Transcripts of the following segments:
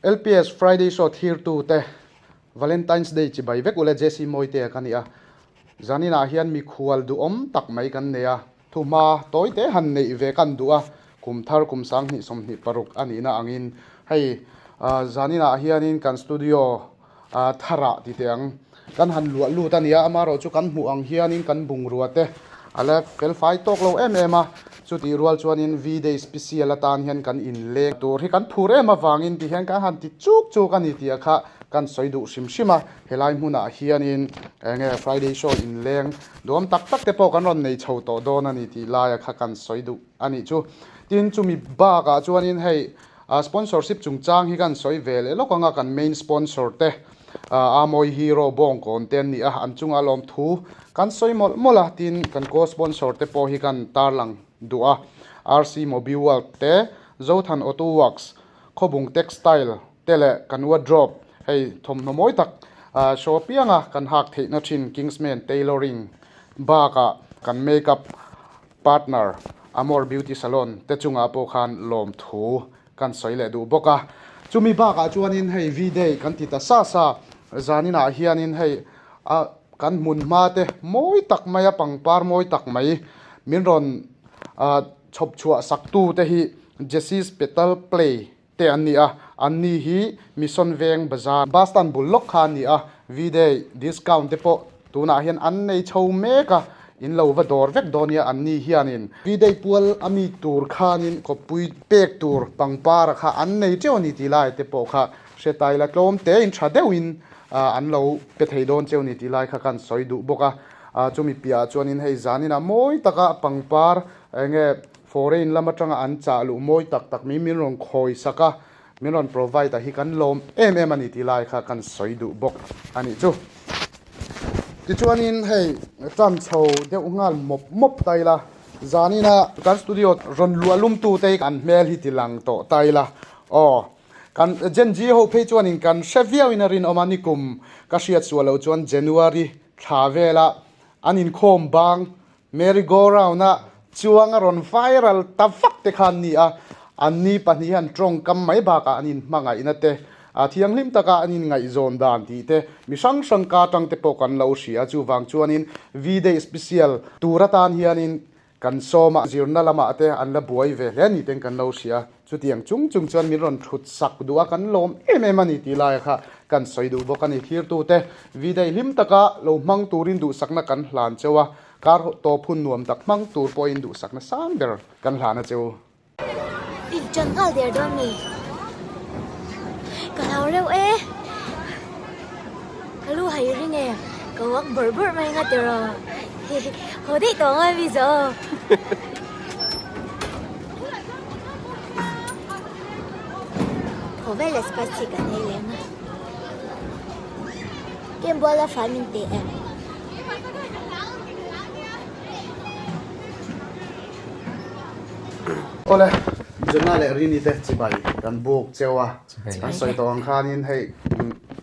LPS Friday Show thirtute Valentine's Day chibai vek ule Jesse Mawitea ka ni a. Zaninah hian mikhual duhawm tak mai kan nei a, thuhma tawite han neih ve kan duh a, kum thar kum 2026 a nihna angin hei zaninah hianin kan studio tharah ti teh ang kan han luah lut a nia, amaherawh chu kan hmuh ang hianin kan bungrua te a la felfai tawk lo em em a, chutih rual chuanin V-Day special atan hian kan inleng tur hi kan phur em avangin ti hian kan han ti chuk chuk a ni tih a kha kan sawi duh hrim hrim a, helai hmunah hianin enge Friday show inleng duam tak tak te pawh kan rawn nei chho tawh dawn a ni tih laia kha kan sawi duh a nih chu. Tin, chumi bakah chuanin hei Sponsorship chungchang hi kan sawi ve leh lawk anga kan main sponsor te Amawi Hero Bawngkawn te an ni a, an chunga lawmthu kan sawi mawlh mawlh a, tin kan co-sponsor te pawh hi kan tarlang duh a, RC Mobi World te, Zothan Auto Works, Khawbung Textile te leh kan wardrobe hei thawmhnaw mawi tak show apianga kan hak theihna thin Kingsman Tailoring bakah kan makeup Partner, Amor Beauty Salon te chungah pawh khan lawmthu kan sawi leh duh bawk a. Chumi bakah chuanin hei V-Day kan ti ta sa sa, zaninah hianin hei a kan hmun hma te mawi tak mai a pangpar mawi tak mai min rawn chhawp chhuah sak tu te hi Jesse's Petal Play te an ni a, an ni hi Mission Veng Bazar bus stand bul lawk kha an ni a, V-Day discount te pawh tunah hian an nei chho mek a, in lo va dawr vek dawn nia an ni hianin V-Day pual a mi tur khanin kawppui pek tur pangpara kha an nei teuh a ni tih lai te pawh kha hre tai la tlawm te in tha deuhin an lo pe thei dawn cheu ni tih lai kha kan sawi duh bawk a, chumi piahah chuanin hei zaninah mawi taka pangpar eng nge Foreign lam atanga an chah luh mawi tak tak mai min rawn khawi sak a, min rawn provide a hi kan lawm em em a ni tih lai kha kan sawi duh bawk a nih chu. Tichuanin hei tan chho deuh nghal mawp mawp ta ila, zanina kan studio rawn luah lum tute hi an hmel hi ti lang tawh ta ila aw. Kan Gen Z ho phei chuanin kan hre viauin a rinawm a, nikum ka hriat suah loh chuan January thla vela an inkhawm bang Merry go round a chuang a rawn viral ta vak te kha an ni a, an ni pahnih hian tawngkam mai bakah an inhmangaihna te, a thianghlim taka an inngaihzawn dan tih te, mi hrang hrang ka atang te pawh kan lo hria. Chuvang chuanin V-Day special tur atan hianin kan sawm a, zirna lamah te an la buai ve hle ni ten kan lo hria. Chutiang chung chung chuan min rawn thut sak duh a, kan lawm em em a ni tih laia kha kan sawi duh bawk a ni. Thirtute V-Day hlim taka lo hmang turin duhsakna kan hlan cheu a, kar tawp hun nuam tak hmang tur pawhin duhsakna sang ber kan hlan a cheu. In ṭan nghal der dawn mi? Ka hlau reuh e. Ka lu hai ring e, ka uak bawrh bawrh mai nga tiraw. Haw daih tawh angai mi zo. Haw vel leh spicy kan ei leng a. Kem bual a fai min teh em. Awle, Jonah leh Rini te chibai kan buk cheu a, kan sawi tawh ang khanin hei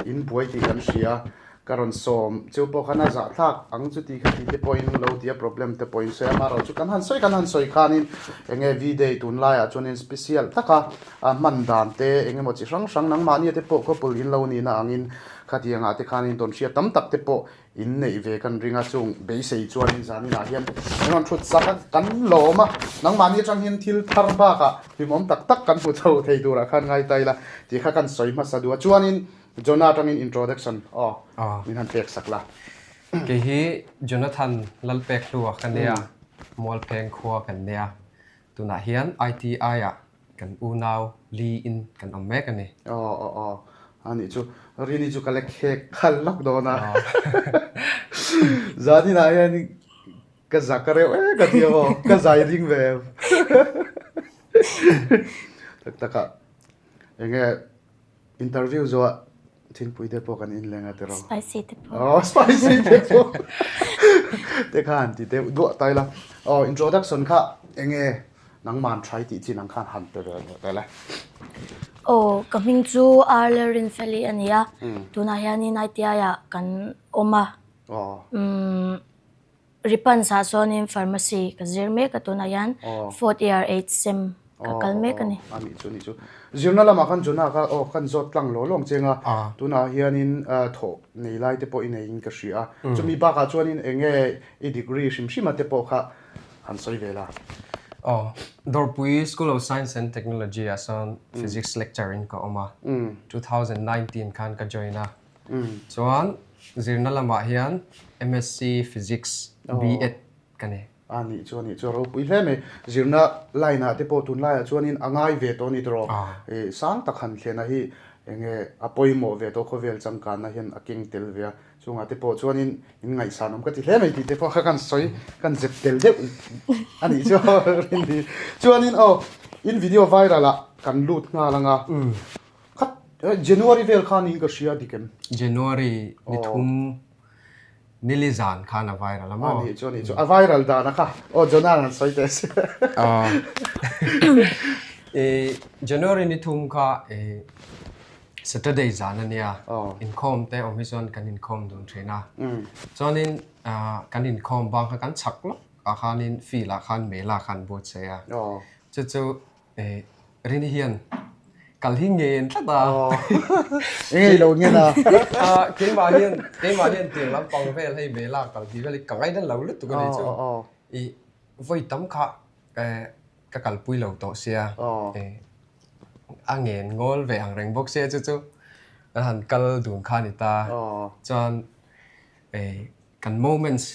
in buai tih kan hria, ka rawn sawm cheu pawh khan a zahthlak ang chu tih kha tih te pawhin lo ti a problem te pawhin sawi a, amaherawhchu kan han sawi kan han sawi khanin eng nge V-day tunlaiah chuanin special taka hman dan te eng emaw chi hrang hrang nangmahnia te pawh couple in lo nihna angin khatiangah te khanin tawnhriat tam tak te pawh In neih ve kan ring a, chung beisei chuanin zaninah hian min rawn thut sak a, kan lawm a, nangmahni atang hian thil thar bakah hlimawm tak tak kan hmu chho thei turah khan ngai ta ila tih kha kan sawi hmasa duh a, chuanin Jonah atangin introduction aw min han pek sak la. Kei hi Jonathan Lalpekhlua ka nia, Mualpheng khua kan nia, tunah hian ITI-ah Kan unau li in kan awm mek a ni. Aw aw aw a nih chu Rini chu ka la khek khal lawk dawn a. Zaninah hian ka zak reuh e ka ti aw ka zai ring ve em. Tak tak a enge Interview zawh thingpui te pawh kan in leng a tiraw. Spicy te pawh. Oh, spicy te pawh. Te kha han ti deuh duah ta ila. Oh, introduction kha enge nangman try tih chin ang khan han pe ve leh ta ila. Oh, ka hming chu Arle Rinfeli a ni a. Tunah hianin ITI ah kan awm a. Oh. Umm Ripans ah sawnin pharmacy ka zir mek a tunah hian fourth year eighth sem. Ka kal mek a ni. A nih chu, a nih chu. Zirna lamah khan Jonah kha aw kan zawt tlang law lawng cheng a, tunah hianin thawh nei lai te pawh i neiin ka hria a. Chumi bakah chuanin eng nge i degree hrim hrima te pawh kha han sawi ve la. Aw, Dawrpui School of Science and Technology ah sawn Physics lecture in ka awm a, 2019 khan ka join a. Chuan zirna lamah hian MSc Physics B.Ed ka nei. A nih chu a nih chu a ropui hle mai. Zirna line ah te pawh tunlaiah chuanin a ngai ve tawh a ni tawh. Ih sang tak han thlenah hi eng nge a pawimawh ve tawh khawvel changkanna hian a keng tel ve a. Chungah te pawh chuanin in ngaihsan awm ka ti hle mai tih te pawh kha kan sawi kan zep tel deuh a nih chu rin chuanin aw in video viral ah kan lut nghal ang a. Khat January vel khan in ka hria dik em? January ni thum Nili zan khan a viral a maw? A nih chu a nih chu. A viral dan a kha. Aw Jonah an sawi teh si. I January ni thum kha i Saturday zan a nia. Inkhawm te awm hi chuan kan inkhawm dun thin a. Chuanin kan inkhawm bang kha kan chhak lawk ah khanin field ah khan mela khan buatsaih a. Chu chu Rini hian kal hi ngen tlat a. Eng ei lo ngen a. Keimah hian keimah hian tiang lampang vel hei mela kal tih vel hi ka ngaina lo lutuk a ni chu. I vawi tam kha ka kalpui lo tawh sia. A ngen ngawl ve ang reng bawk sia chu chu kan han kal dun kha a ni ta. Chuan kan moments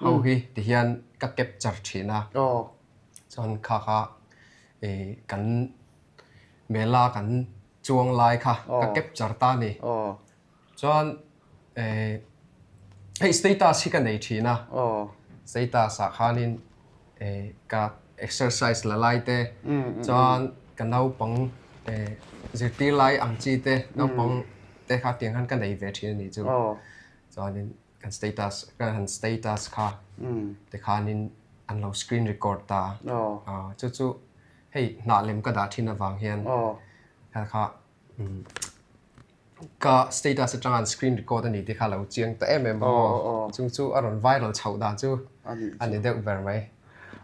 ho hi tihian ka capture thin a. Chuan kha kha ih kan mela kan chuang lai kha ka capture ta a ni. Chuan ih hei status hi ka nei thin a, status ah khanin ih ka exercise la lai te chuan ka naupang ih zirtir lai ang chi te naupang te kha tiang khan ka nei ve thin a nih chu. Chuanin Kan status ka han status kha tikhanin an lo screen record ta a, chu chu hei hnah lem ka dah thin avang hian kha kha ka status atanga an screen record a ni tih kha a lo chiang ta em em a maw, chung chu a rawn viral chhoh dan chu a ni deuh ber mai.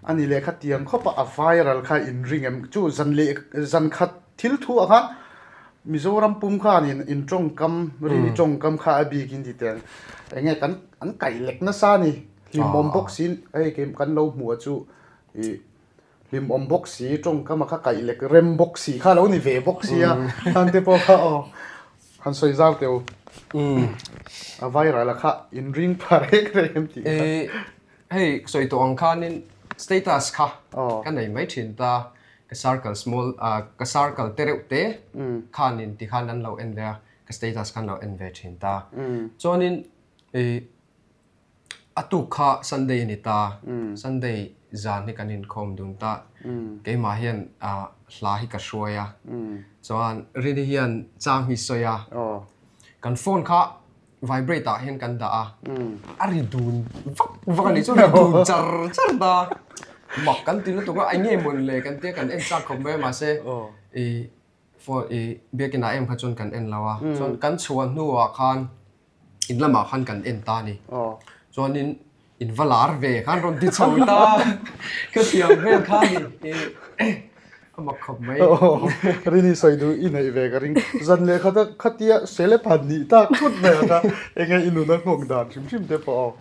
A ni leh kha tiang khawp a a viral kha in ring em? Chu zan leh zan khat thil thu ah khan Mizoram pum khan in in tawngkam rini tawngkam kha a bik in ti teh ang. Eng nge kan an kaih lek nasa a ni. Hlimawm bawk si hei kei kan lo hmuh a chu ih hlimawm bawk si tawngkam a kha kaih lek rem bawk si kha lo ni ve bawk sia han te pawh kha aw han sawi zau teh u. A viral a kha in ring pha reng reng em tih kha. Hei sawi tawh ang khanin status kha ka nei mai thin ta, ka circle small ka circle te reuh te khanin tikhan an lo en ve a, ka status khan lo en ve thin ta. Chuanin ih a tuk kha Sunday a ni ta, Sunday zan hi kan inkhawm dun ta, keimah hian hla hi ka hruai a, chuan Rini hian chang hi sawi a, kan phone kha vibrate ah hian kan dah a, a ri dun vak vak a nih chuan ri dun char char ta, mak kan ti lutuk a, eng nge mawn le kan tia kan en chak khawp mai a mahse ih phone ih biakin ah em kha chuan kan en lo a, chuan kan chhuah hnuah khan in lamah khan kan en ta a ni, chuanin in va lar ve khan rawn ti chho ta, ka thiam vel kha a ni ih a mak khawp mai. Rini sawi duh i neih ve ka ring. Zan leh khat a khatia sele phan nih tak thut mai ang a, enge i nuna nghawk dan hrim hrim te pawh a awm.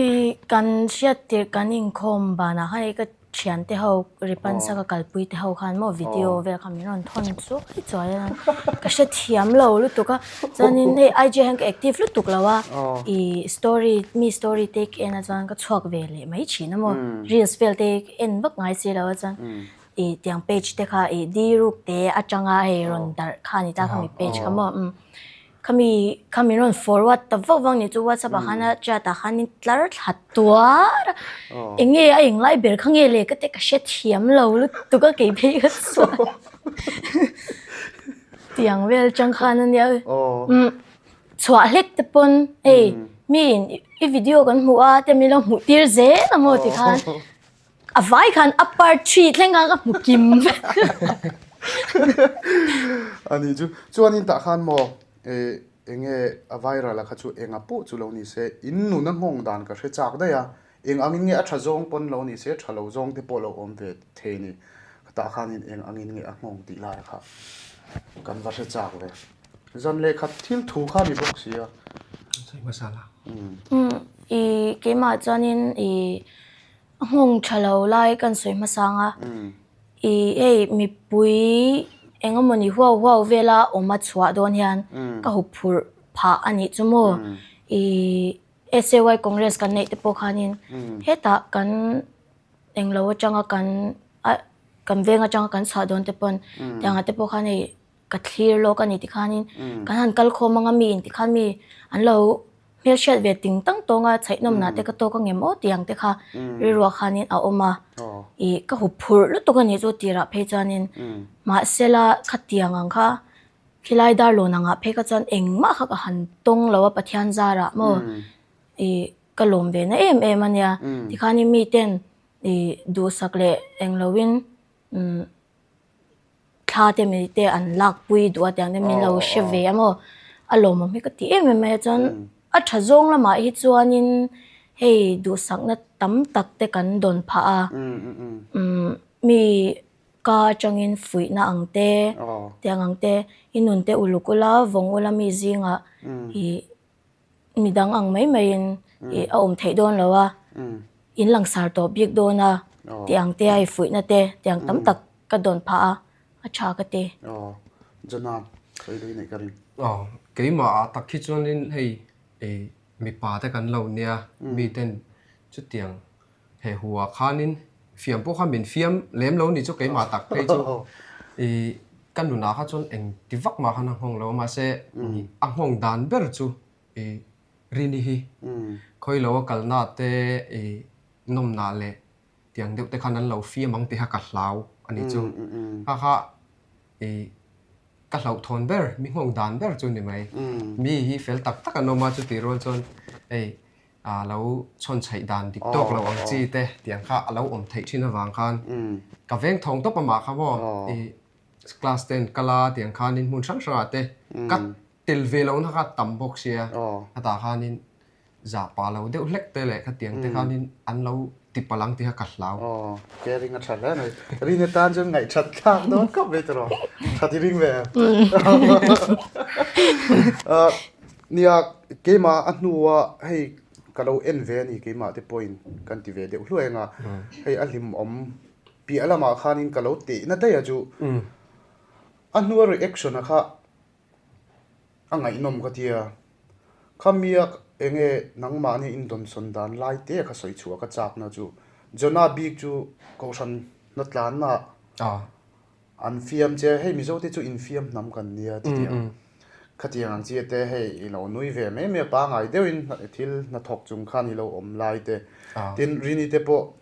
I kan hriat tirh kan inkhawm banah khan hei ka Thiante ho ripansa ka kalpui te ho khan maw video vel kha min rawn thawn chuai chuai a, ka hrethiam lo lutuk a, chuanin hei IG ah hian ka active lutuk lo a, ih story mi story te ka en a chuan ka chhuak ve leh mai thin a maw, reels vel te ka en vak ngai si lo a chuan ih tiang page te kha ih diruk te atanga hei rawn darh kha a ni ta khami page kha maw umm. Khami kha min rawn forward ta vak vak ni chu WhatsApp ah khan a chat ah khan in tlar thla tuar a, eng nge a englai ber kha nge le ka te ka hre thiam lo lutuk a kei phei kha chuan tiang vel chang khan a nia umm chhuah hlek te pawn hei mi in i video kan hmuh a te min lo hmuh tir zel ang aw ti khan A vai khan a part thi thleng khan ka hmu kim vek. A nih chu. Chuanin tah khan maw eh enge a viral a kha chu enga pawh chu lo ni se in nuna nghawng dan ka hre chak daih a. Eng angin nge a tha zawng pawn lo ni se tha lo zawng te pawh lo awm ve thei ni. Tah khanin eng angin nge a nghawng tih lai kha kan va hre chak ve. Zan leh khat thil thu kha ni bawk si a. Sawi hmasa la. Umm i keimah chuanin i a nghawng tha lo lai kan sawi hmasa ang a. I hei mipui eng emawni huau huau vela awm a chhuah dawn hian ka hup phurh phah a nih chu maw. I SAY Congress kan neih te pawh khanin hetah kan englo atanga kan a kan veng atanga kan chhuah dawn te pawn tiang ah te pawh khan hei ka thlir lawk a ni ti khanin kan han kal khawm anga mi in ti khan mi an lo hmelhriat ve ting tang tawng a chhaihnawm nah te ka tawk ang em aw tih ang te kha rilru ah khanin a awm a ih ka hup phurh lutuk a nih chu tirah phei chuanin mahsela khatiang ang kha khilai darlawn angah phei kha chuan engmah kha ka han tawng lo a Pathian zarah maw ih Ka lawm ve na em em a nia. Tikhanin miten i duhsak leh eng loin thla te mi te an lakpui duh a tiang te min lo hre ve a maw. A lawmawm hi ka ti em em mai a chuan a tha zawng lamah hi chuanin hei duhsakna tam tak te kan dawn phah a. Mi ka atangin fuihna ang te tiang ang te i nun te uluk ula vawng ula mi zingah i midang ang mai maiin ih a awm theih dawn lo a, in langsar tawh bik dawn a tih ang te a i fuihna te tiang tam tak ka dawn phah a, a tha ka ti. Aw, Jonah, sawi lui neih ka ring. Aw, keimah ah tak hi chuanin hei ih mipa te kan lo nia, miten chutiang he hu ah khanin fiam pawh kha min fiam lem lo ni chu keimah tak phei chu ih ka nunah kha chuan eng ti vak mah khan a nghawng lo a mahse a nghawng dan ber chu ih Rini hi khawi lo a kalna te ih nawmnah leh tiang deuh te khan an lo fiam ang tih kha ka hlau a ni chu kha kha ih ka hlauhthawn ber mi nghawng dan ber chu ni mai mi hi fel tak tak an awm a chutih rual chuan hei a lo chhawn chhaih dan dik tawk lo ang chi te tiang kha a lo awm theih thin avang khan ka veng thawng tawp amah kha maw i class ten kal a tiang khanin hmun hrang hrangah te ka tel ve lohna kha tam bawk sia khatah khanin zah pah lo deuh hlek te leh khatiang te khanin an lo ti palh ang tih kha ka hlau. Aw, caring a tha hle mai. Rin atan chuan ngaihthat thlak dawn khawp mai tawh rawh. Tha ti ring ve em? Nia, keimah a hnua hei ka lo en ve a ni, keimah te pawhin kan ti ve deuh hluai anga, hei a hlimawm piah lamah khanin ka lo tehna daih a chu a hnua reaction a kha a ngaihnawm ka tia, khamia enge nangmahni indawnsawn dan lai te kha sawi chhuah ka chakna chu Jonah bik chu kohhran hnatlanna An fiam che, hei Mizo te chu infiam hnam kan nia ti tiang. Khatiang ang chi te hei i lo nui ve mai mai a, pangai deuhin thil hnathawk chung khan i lo awm lai te. Tin, Rini te pawh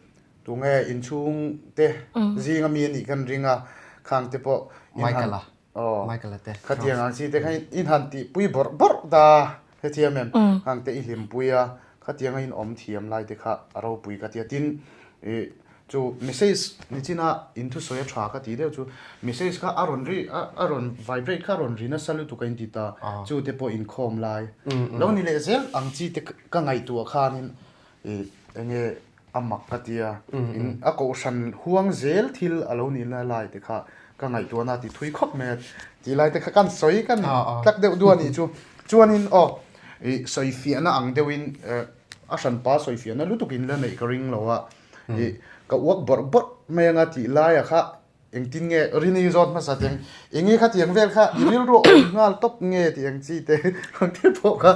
tunge inchhung te zinga mi a nih khan ring a, khang te pawh in han Michael-a. Aw. Michael-a te. Khatiang ang chi te khan in han tihpui bawrh bawrh ta, hrethiam em? Khang te i hlimpui a, khatianga in awm thiam lai te kha a ropui ka ti a. Tin, i Chu message nichina in thusawi a tha ka tih deuh chu message kha a rawn ri a rawn vibrate kha a rawn ri nasa lutuk a inti ta chu te pawh inkhawm lai lo ni leh zel ang chi te ka ngaihtuah khanin ih enge a mak ka tia in a kohhran huang zel thil a lo nih na lai te kha ka ngaihtuahna a ti thui khawp mai a tih lai te kha kan sawi kan tlak deuh duah a nih chu chuanin aw ih sawifiahna ang deuhin a hranpa sawifiahna lutuk in la neih ka ring lo a. Ih, ka uak bawrh bawrh mai anga tih laia kha engtin nge Rini zawt hmasa teng enge kha tiang vel kha i rilru a awm nghal tawp nge tih ang chi te ang te pawh kha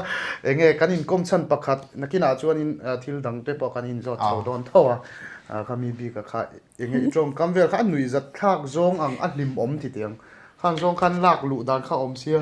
enge kan inkawm chhan pakhat nakinah chuanin thil dang te pawh kan inzawt chho dawn tho a, khami bika kha enge i tawngkam vel kha a nuihzat thlak zawng ang a hlimawm ti tiang Khang zawng khan lak luh dan kha awm sia.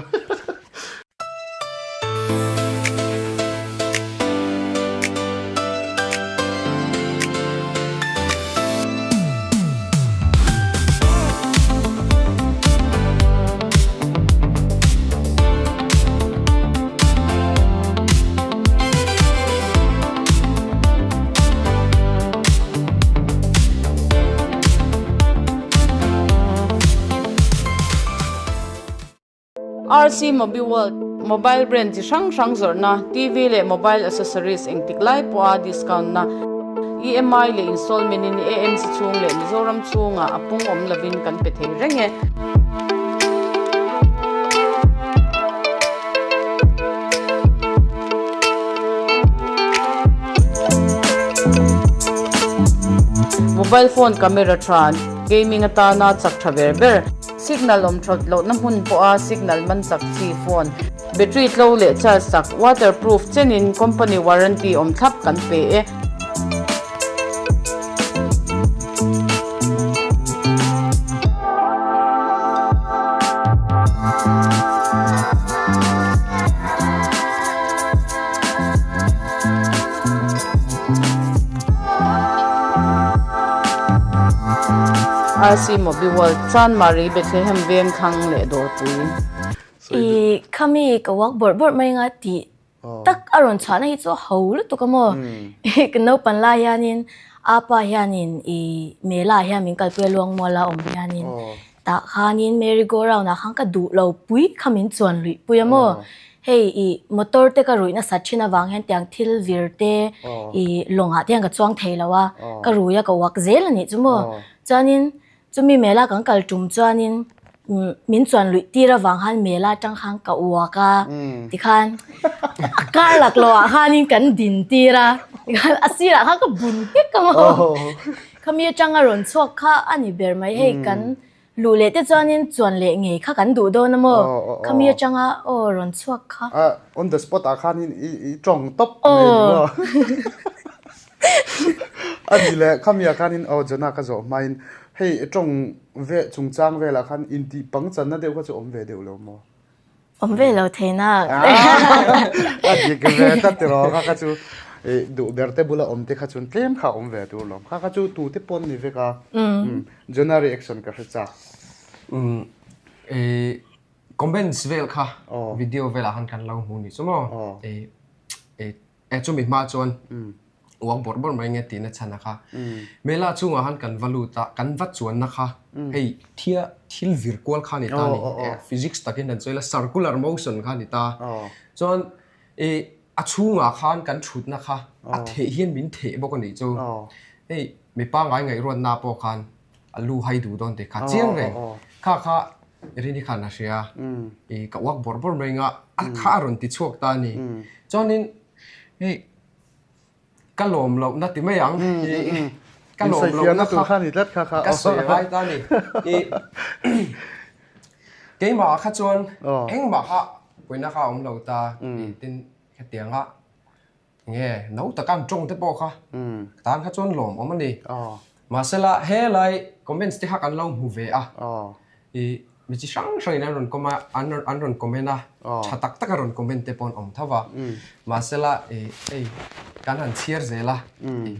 RC Mobiworld, Mobile brand chi hrang hrang zawrhna, TV leh mobile accessories engtik lai pawha discount na. EMI leh installment in AMC chhung leh Mizoram chhungah a pung awm lovin kan pe thei reng e. Mobile phone camera tha, gaming atana chak tha ber ber, signal awm that lohna hmun pawha signal man chak chi phone, battery tlo leh charge chak, waterproof chenin company warranty awm thlap kan pe e. RC Mobi World, Chanmari, Bethlehem veng thlang leh dawrpui. I khami ka walk bawrh bawrh mai nga tih tak a rawn chhuahna hi chu a ho lutuk a maw? Ka naupan lai hianin apa hianin i mela ah hian min kalpui a luangmual a awm hianin tah khanin merry go round ah khan ka duh lo pui kha min chuan luih pui a maw? Hei i motor te ka ruih nasat thin avang hian tiang thil vir te i lawng ah te hian ka chuang thei lo a, ka rui a ka uak zel a nih chu maw? Chuanin Chumi mela kan kal tum chuanin min chuan luih tir avang khan mela atang khan ka uak a, tikhan a kar lak loh ah khanin kan din tir a, tikhan a sirah khan ka bun nghek a maw. Khami atanga rawn chhuak kha a ni ber mai, hei kan luh leh te chuanin chuan leh ngei kha kan duh dawn a maw, khami atanga aw rawn chhuak kha. On the spot ah khanin i tawng tawp mai ni maw. A ni le, khami ah khanin aw Jonah ka zawh hmain hei tawng ve chungchang velah khan intih pangchanna deuh kha chu awm ve deuh lo maw? Awm ve lo thei nak. A dik ve ta tiraw kha kha chu duh ber te bula awm te kha chuan tlem kha awm ve tur lawm. Kha kha chu tute pawn ni vek a. Jonah reaction ka hre chak. Comments vel kha video velah khan kan lo hmu ni chu maw? E chumi hma chuan uang bawrh bawrh mai nge tihna chhan a kha. Mela chungah khan kan va lut a, kan va chuanna kha hei thia thil vir kual kha a ni ta a ni. Physics takin han sawi ila circular motion kha a ni ta. Chuan i a chhungah khan kan thutna kha a theh hian min theh bawk a nih chu. Hei mi pangngai ngaihruatna pawh khan a lu hai duh dawn tih kha chiang reng. Kha kha Rini khan a hria i ka uak bawrh bawrh mai nga a kha a rawn ti chhuak ta a ni. Chuanin hei ka lawm lohna ti mai ang i ka lawm lohna kha ka sawi ngai ta a ni. I keimah ah kha chuan engmah kha puina kha a awm lo ta i tin hetianga Nge, no taka an tawng te pawh kha tan kha chuan lawm awm a ni. Mahsela helai comments te kha kan lo hmu ve a, i mi chi hrang hrangin an rawn kawm a, an rawn comment a, tha tak taka rawn comment te pawh an awm tho va. Mahsela i hei kan han chhiar zel a, i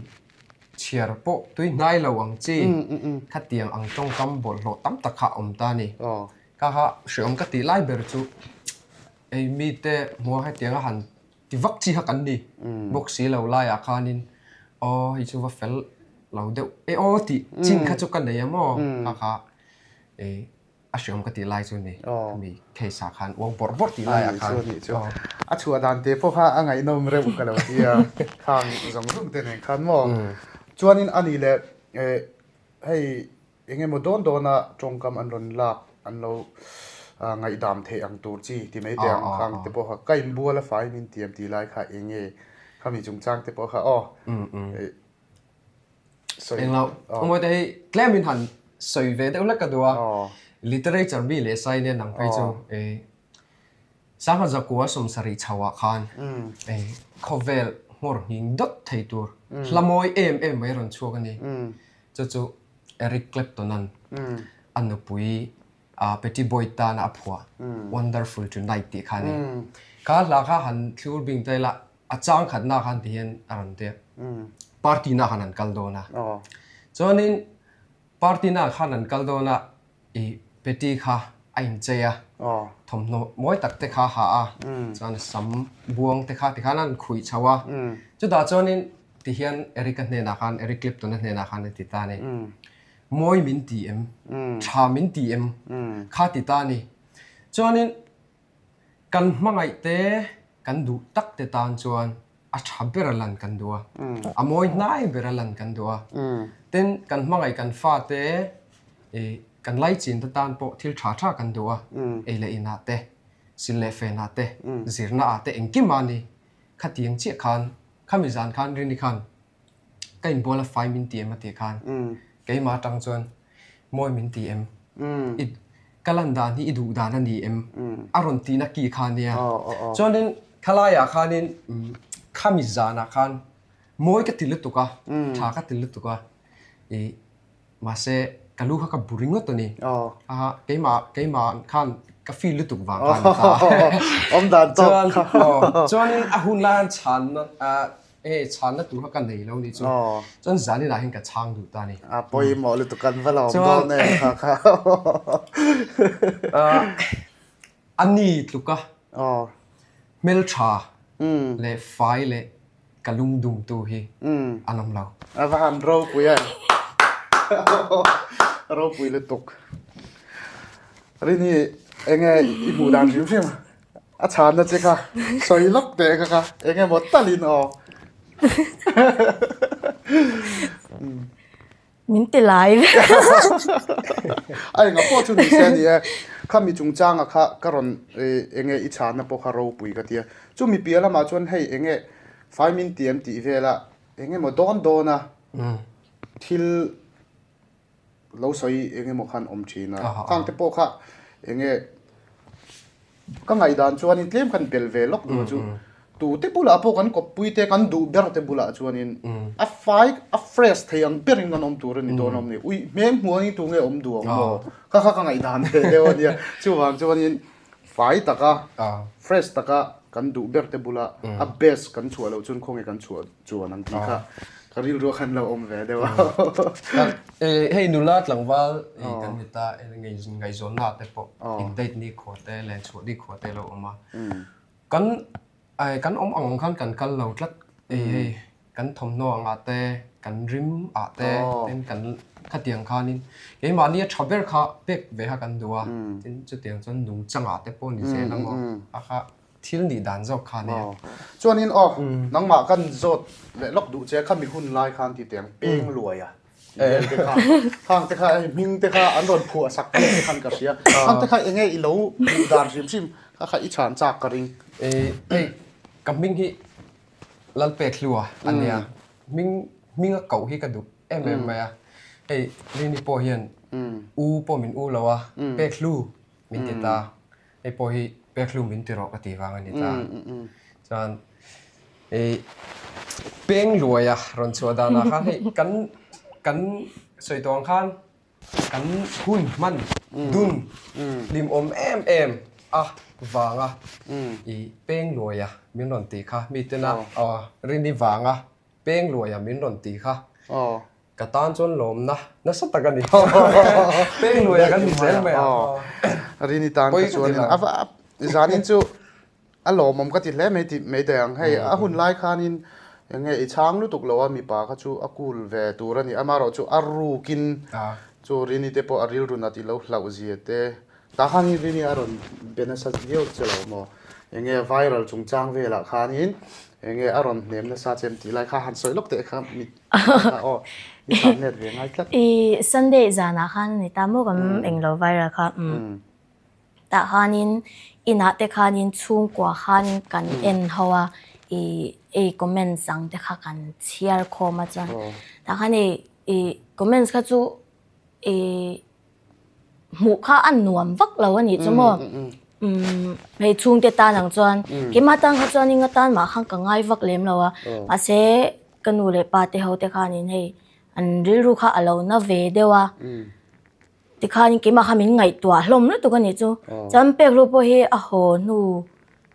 chhiar pawh tui hnai lo ang chi khatiang ang tawngkam bawlhhlawh tam tak kha a awm ta a ni. Kha kha hreawm ka tih lai ber chu hei mite hmuha hetianga han Ti vak chi kha kan ni bawk si lo laiah khanin aw hei chu va fel lo deuh e aw tih chin kha chu ka nei a maw kha kha e a hreawm ka tih lai chu ni mi case ah khan uang bawrh bawrh tih laiah khan a chhuah dan te pawh kha a ngaihnawm reuh ka lo ti a khang zawng zawng te nen khan maw chuanin a nih leh hei Eng emaw dawn dawna tawngkam an rawn lak an lo ngaihdam theih ang tur chi ti mai teh ang khang te pawh kha ka inbual a fai min tiam tih lai kha eng nge khami chungchang te pawh kha aw sawi Englo awmawi te hi tlem in han sawi ve deuh hlek ka duh a literature mi leh sai nen ang phei chu Sangha zakua sawmsarih chho ah khan khawvel nghawr nghing dawt thei tur hla mawi em em mai rawn chhuak a ni. Chu chu Eric Clapton-a'n a nupui Pattie Boyd tana a phuah Wonderful Tonight tih kha a ni. Kha hla kha han thlur bing ta ila a chang khatna khan ti hian a rawn ti a, party na khan an kal dawn a. Chuanin party na khan an kal dawn a, i Pattie kha a inchei a, thawmhnaw mawi tak te kha a ha a, chuan a sam buang te kha tikhan a han khuih chho a. Chutah chuanin Tihian Eric-a hnenah khan, Eric Clapton-a hnenah khan a ti ta a ni. Mawi min ti em? Tha min ti em? Kha ti ta a ni. Chuanin kan hmangaih te, kan duh tak te tan chuan. A tha ber a lan kan duh a, a mawi hnai ber a lan kan duh a. Tin, kan hmangaih kan fate ih kan laichin te tan pawh thil tha tha kan duh a, ei leh inah te, sil leh fenah te, zirna ah te engkim a ni. Khatiang chiah khan, khami zan khan Rini khan ka inbual a fai min ti em a tih khan keimah atang chuan mawi min ti em i ka lan dan hi i duh dan a ni em a rawn tihna ki kha nia chuanin khalaiah khanin khami zanah khan mawi ka ti lutuk a tha ka ti lutuk a i Mahse, ka lu kha ka bu ringawt a ni. A, keimah, keimah khan ka feel lutuk vang khan a ta. Awm dan tawp kha. Chuanin a hun lai han chhanna, hei chhanna tur kha ka nei lo ni chu. Chuan zaninah hian ka chhang duh ta a ni. A pawimawh lutuk kan va lo awm dawn em kha kha. A ni tluka hmeltha leh fai leh Ka lungdumtu hi an awm lo. A va han ropui em. Ropui lutuk. Rini enge i hmuh dan hrim hrim a chhanna che kha sawi lawk teh kha kha enge maw talin aw. Min ti lai vek. A enga pawh chu ni se a ni e. Khami chungchanga kha ka rawn enge i chhanna pawh kha ropui ka ti a. Chumi piah lamah chuan hei enge fai min ti em tih vela enge maw dawn dawn a thil lo sawi enge maw khan awm thin a. Khang te pawh kha enge Ka ngaihdan chuanin tlem khan bel ve lawk duh chu tute bulah pawh kan kawppui te kan duh ber te bulah chuanin a fai a fresh thei ang berin kan awm tur a ni dawn awm ni ui hmel hmuangin tunge awm duh ang maw kha kha ka ngaihdan ve deuh a nia chuvang chuanin fai taka fresh taka kan duh ber te bula a best kan chhuah loh chuan khawnge kan chhuah chuan ang tih kha ka rilru khan lo awm ve deuh a. Hei nula tlangval kan ni ta ngaihzawnna te pawh in date ni khua te leh chhuah ni khua te lo awm a. Kan kan awm ang ang khan kan kal lo tlat hei kan thawmhnaw angah te kan rim ah te tin kan khatiang khanin keimahni a tha ber kha pek ve kha kan duh a tin chutiang chuan nungchangah te pawh ni zel ang aw a kha Thil nih dan zawk kha nia. Chuanin aw, nangmah kan zawt leh lawk duh che kha mi hun lai khan ti teng peng luai a tih vel te kha. Khang te kha hei hming te kha an rawn phuah sak vel te khan ka hria. Khang te kha enge i lo hmuh dan hrim hrim kha kha i chhan chak ka ring. Hei ka hming hi Lalpekhlua a nia. Hming hming a koh hi ka duh em em mai a. Hei Rini pawh hian u pawh min u lo a, Pekhlu min ti ta. Hei pawh hi pekhlum min ti rawh ka tih vang a ni ta. Chuan i peng luaia rawn chhuah danah khan hei kan kan sawi tawh ang khan kan hun hman dun hlimawm em em a vanga i peng luaia min rawn tih kha mi tena rini vanga peng luaia min rawn tih kha Ka tan chuan lawmna nasa tak a ni. Peng luaia kan ni zel mai a. Rini tan ka chuanin a va zanin chu a lawmawm ka ti hle mai tih mai daih ang. Hei a hun lai khanin eng nge i chhang lutuk lo a mipa kha chu a cool ve tur a ni. Amaherawh chu a rukin chu Rini te pawh a rilru nat i lo hlauh zia te. Tah khanin Rini a rawn be nasa viau che lo maw? Eng nge viral chungchang velah khanin eng nge a rawn hnem nasa che em tih lai kha han sawi lawk teh kha mi I Sunday zanah khan a ni ta maw kan englo viral kha umm tah khanin inah te khanin chhungkua khan kan en ho a i ei comments ang te kha kan chhiar khawm a chuan tah khan i i comments kha chu i Hmuh kha a nuam vak lo a nih chu maw? Umm hei chhungte tan ang chuan keimah tan kha chuan inga tan mah khan ka ngai vak lem lo a mahse ka nu leh pa te ho te khanin hei an rilru kha a lo na ve deuh a tikhanin keimah kha min ngaihtuah hlawm lutuk a nih chu chuan pek hlu pawh hi a haw hnu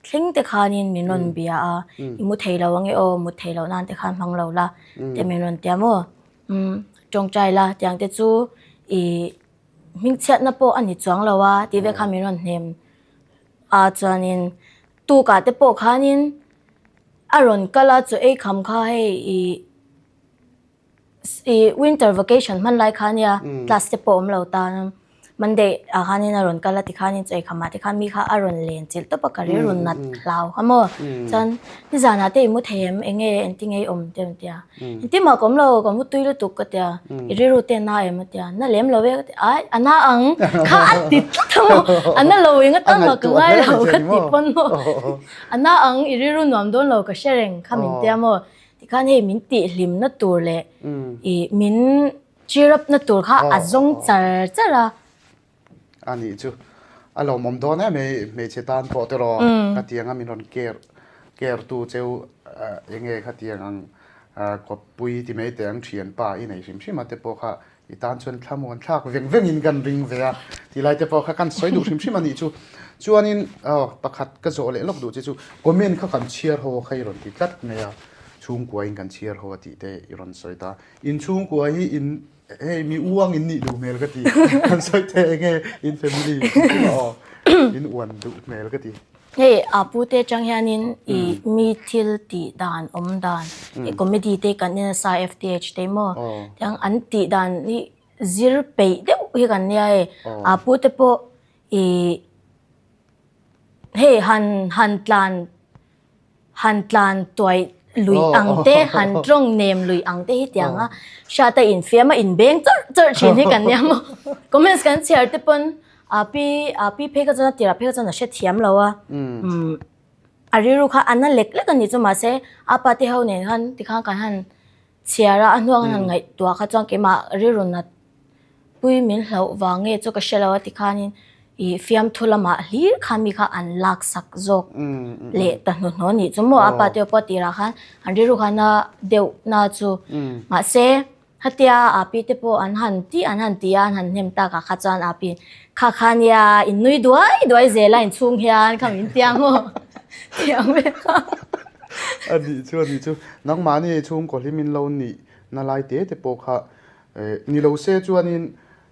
thleng te khanin min rawn bia a i mu thei lo ange aw mut thei loh nan te khan hmang lo la te min rawn ti a maw. Umm tawngtai la tiang te chu ih hmingchhiatna pawh a ni chuang lo a tih vel kha min rawn hnem a chuanin tukah te pawh khanin a rawn kal a chaw ei kham kha hei ih ih winter vacation hman lai kha ania class te pawh awm lo tan. Monday ah khanin a rawn kal a tikhanin chaw eikham ah te khan mi kha a rawn len chilh tawp a ka rilru nat hlau kha maw. Chuan nizanah te i mu thei em eng nge engtin nge i awm te a rawn ti a. Engtin mah ka awm lo ka mu tui lutuk ka ti a i rilru te a na em a ti a na lem lo e ka ti a ai a na ang kha a ti tlat a maw a na lo eng atan mah ka ngai lo ka ti pawn maw a na ang i rilru nuam dawn lo ka hre reng kha min tia maw tikhan hei min tihhlimna tur leh i min Cheer up na tur kha a zawng char char a. A nih chu. A lawmawm dawn em hei hmeichhe tan pawh tiraw khatiang a min rawn care care tu cheu eng nge khatiang ang kawppui ti mai teh ang thianpa i nei hrim hrim a te pawh kha i tan chuan thlamuan thlak veng veng in kan ring ve a ti lai te pawh kha kan sawi duh hrim hrim a nih chu. Chuanin aw pakhat ka zawh leh lawk duh che chu comment kha kan chhiar ho kha i rawn ti tlat mai a chhungkua in kan chhiar ho a tih te i rawn sawi ta. In chhungkua hi in hei mi uang in nih duh hmel ka ti. Kan sawi teh enge in family aw in uan duh hmel ka ti. Hei a pu te atang hianin i mi thil tih dan awm dan i comedy te kan en nasa FTH te maw tiang an tih dan hi zir peih deuh hi kan nia hei a pu te pawh i hei han han tlan Han tlan tuai lui ang te, han tawng nem lui ang te hi tiang a, hriat a infiam a inbeng chawrh chawrh thin hi kan nia maw. Comments kan chhiar te pawn a pi a pi phei kha chuan a tirah phei kha chuan a hrethiam lo a, a rilru kha a na lek lek a nih chu mahse a pa te ho nen khan tikhan kan han chhiar a, a hnuah khan han ngaihtuah kha chuan keimah rilru nat pui min hlauh vang nge chu ka hre lo a tikhanin ih fiamthu lamah hlir khan mi kha an lak sak zawk leh ta hnuhnawh anih chu maw a pa te pawh tirah khan an rilru khan a deuh na chu mahse hetia a pi te pawh an han tih an han ti a an han hnem tak ah kha chuan a pi kha kha nia in nui duai duai zel a inchhung hian kha min tia maw tiang vel kha. A nih chu a nih chu nangmahni chhungkaw hlim in lo nih na lai te te pawh kha Ni lo se chuanin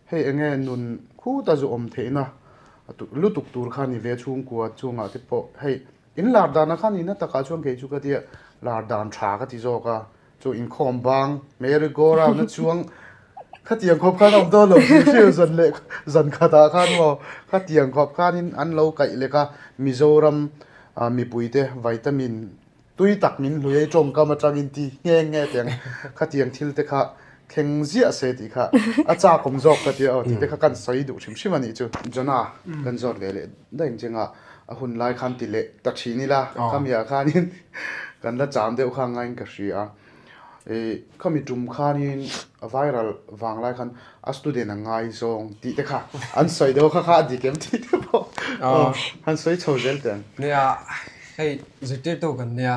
hei enge nun khuta zu awm theihna lutuk tur kha ni ve chhungkua chungah te pawh hei in lar dana kha nihna takah chuan kei chu ka tia lar dan tha ka ti zawk a, chu inkhawm bang merry go round a chuang khatiang khawp khan a awm dawn lo tih hriat zan leh zan khatah khan maw khatiang khawp khanin an lo kaih lek a Mizoram mipuite vitamin Tui tak min hlui ei tawngkam atangin ti nghe nghe tiang khatiang thil te kha thleng ziah se tih kha a chakawm zawk ka tia aw tih te kha kan sawi duh hrim hrim a nih chu. Jonah kan zawt leh leh daih ang chenga a hun lai khan ti leh ta thin ila khamiah khanin kan la cham deuh kha ngaiin ka hria a. Ih khami tum khanin a viral vang lai khan a student a ngaizawng tih te kha an sawi deuh kha kha a dik em tih te pawh han sawi chho zel teh ang. Nia hei zirtirtu kan nia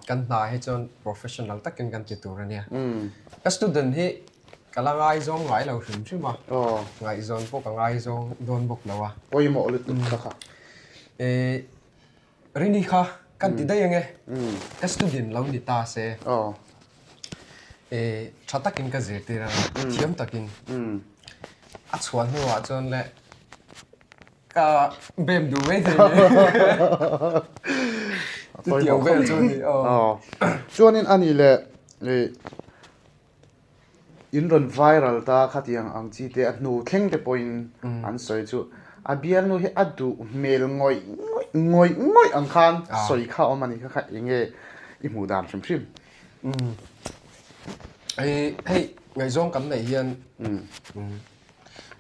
kan hna hi chuan professional takin kan ti tur a nia. Ka student hi ka la ngaizawng ngai lo hrim hrim a, ngaihzawn pawh ka ngaizawng dawn bawk lo a. Pawimawh lutuk kha kha. Ih Rini kha kan ti daih ange, ka student lo ni ta se, eh tha takin ka zirtir a, thiam takin a chhuah hnuah chuan le ka bem duh mai thei ni. Chutiang vel chu a ni aw. Chuanin a nih leh In rawn viral ta khatiang ang chi te a hnu thleng te pawhin an sawi chu a bialnu hi a duh hmel ngawih ngawih ngawih ngawih ang khan sawi kha a awm a ni kha kha eng nge i hmuh dan hrim hrim. Hei ngaihzawng kan neih hian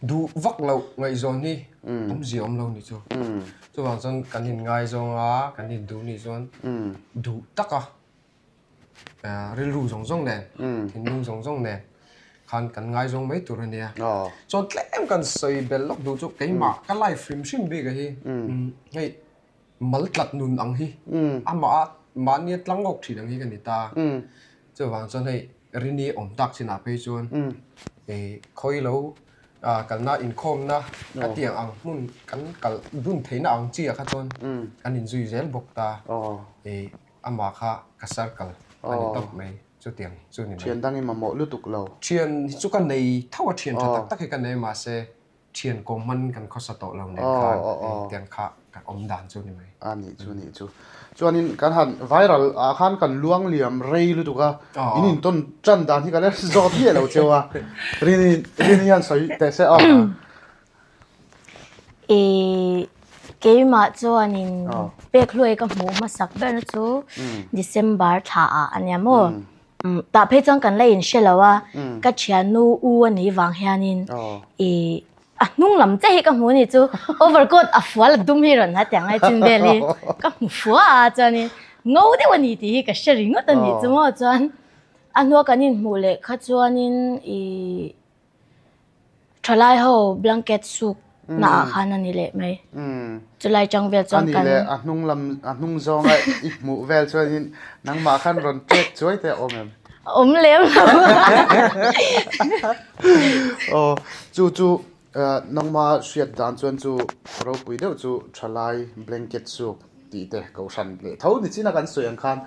duh vak loh ngaihzawn hi awmzia awm lo ni chu. Chuvang chuan kan inngaizawng a kan induh nih chuan duh tak a. rilru zawng zawng nen, thinlung zawng zawng nen khan kan ngaizawng mai tur a nia. Chuan tlem kan sawi bel lawk duh chu keimah ka life hrim hrim bik a hi hei mal tlat nun ang hi amah a mahnia tlang awk thin ang hi ka ni ta. Chuvang chuan hei Rini awm tak chinah phei chuan khawi lo kalna inkhawmna a tiang ang hmun kan kal dun theihna ang chi ah kha chuan kan inzui zel bawk ta. Amah kha ka circle a ni tawp mai, chutiang chu ni mai. Thian dang i mamawh lutuk lo. Thian hi chu ka nei tho a, thian tha tak tak hi ka nei mahse thian kawm hman kan khawsa tawh lo nen khan tiang kha ka awm dan chu ni mai. A nih chu nih chu. Chuanin kan han viral ah khan kan luang liam rei lutuk a, in intawn tan dan hi ka la zawt miah lo cheu a, Rini Rini hian sawi teh se aw. I keimah chuanin pek hluai ka hmuh hmasak ber na chu December thla ah a nia maw. Tah phei chuan kan la inhre lo a, ka thiannu u a nih vang hianin i a hnung lam chiah hi ka hmu a ni chu overcoat a fual a dum hi rawn ha tiang ai chin vel hi ka hmu fua a chuanin ngo deuh a ni tih hi ka hre ringawt a nih chu maw chuan a hnua kan inhmuh leh kha chuanin i Thalai ho blanket suk na ah khan a ni leh mai. Chulai chang vel chuan kan. Ani leh a hnung lam a hnung zawnga i hmuh vel chuanin nangmah khan rawn ṭek chuai te a awm em? A awm lem lo. Aw chu chu nangma hriat dan chuan chu ropui deuh chu thalai blanket suk tih te kohhran leh tho ni chin a kan sawi ang khan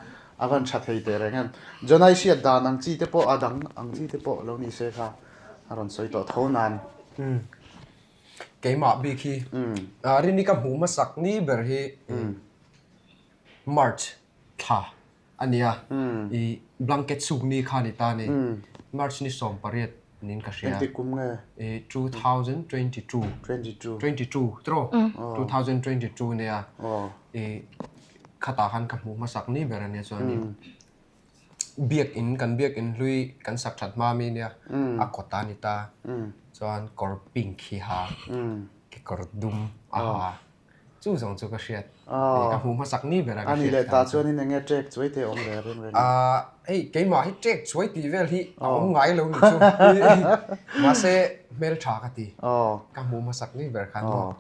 a van tha thei teh reng em. Jonai hriat dan ang chi te pawh a dang ang chi te pawh lo ni se kha. A rawn sawi tawh tho nan. Keimah bik hi Rini ka hmuh hmasak ni ber hi March thla a nia. I blanket suk ni kha ni ta ni. March ni 18 niin ka hria. Engtik kum nge? I 2022. 22. 22 tiraw? 2022 nia. I khatah khan ka hmuh hmasak ni ber a nia chuanin. Biakinn kan biakinn hlui kan sak that hma mi nia a kawt a ni ta chuan kawr pink hi ha kekawr dum a ha chu zawng chu ka hriat ka hmuh hmasak ni ber a ka hriat ani leh ta chuan in enge ṭek chuai te awm ve reng reng ah hei keimah hi ṭek chuai tih vel hi a awm ngai lo ni chu mahse hmelṭha ka ti ka hmuh hmasak ni ber khan maw.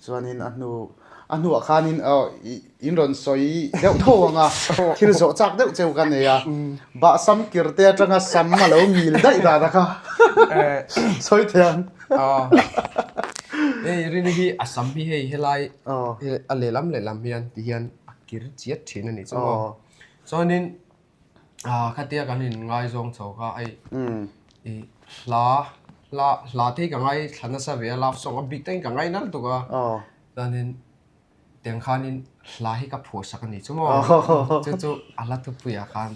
Chuanin a hnu a hnuah khanin in rawn sawi deuh tho ang a, thil zawh chak deuh cheu ka nei a, bahsam kir te atanga sam a lo ngil daih dan a kha sawi thei ang. Hei Rini hi a sam hi hei helai a lehlam lehlam hian ti hian a kir chiat thin a nih chu maw. Chuanin Khatia kan in ngaizawng chho kha hei i hla hla hla te hi ka ngai thla nasa ve a love song a bik takin ka ngai nal tuk a chuanin tiang khanin hla hi ka phuah sak a ni chu maw chu chu a hla thupuiah khan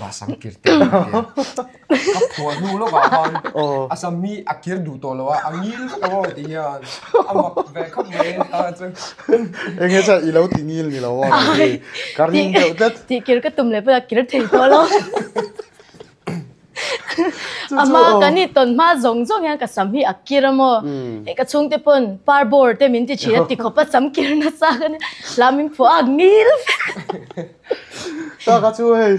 Bahsam kir te a ti a ka phuah hnu lawkah khan a sam hi a kir duh tawh lo a a ngil vek a maw ti hian a mak ve khawp mai a chu. Enge chuan i lo ti ngil ni lo a ka ring deuh tlat. Tih kir ka tum leh pawh a kir thei tawh lo. A hma kan i tawn hma zawng zawng hian ka sam hi a kir a maw. Hei ka chhungte pawn par bawr te min ti thin a ti khawp a sam kir nasa ka nia. Hla min phuah a ngil vek. Taka chu hei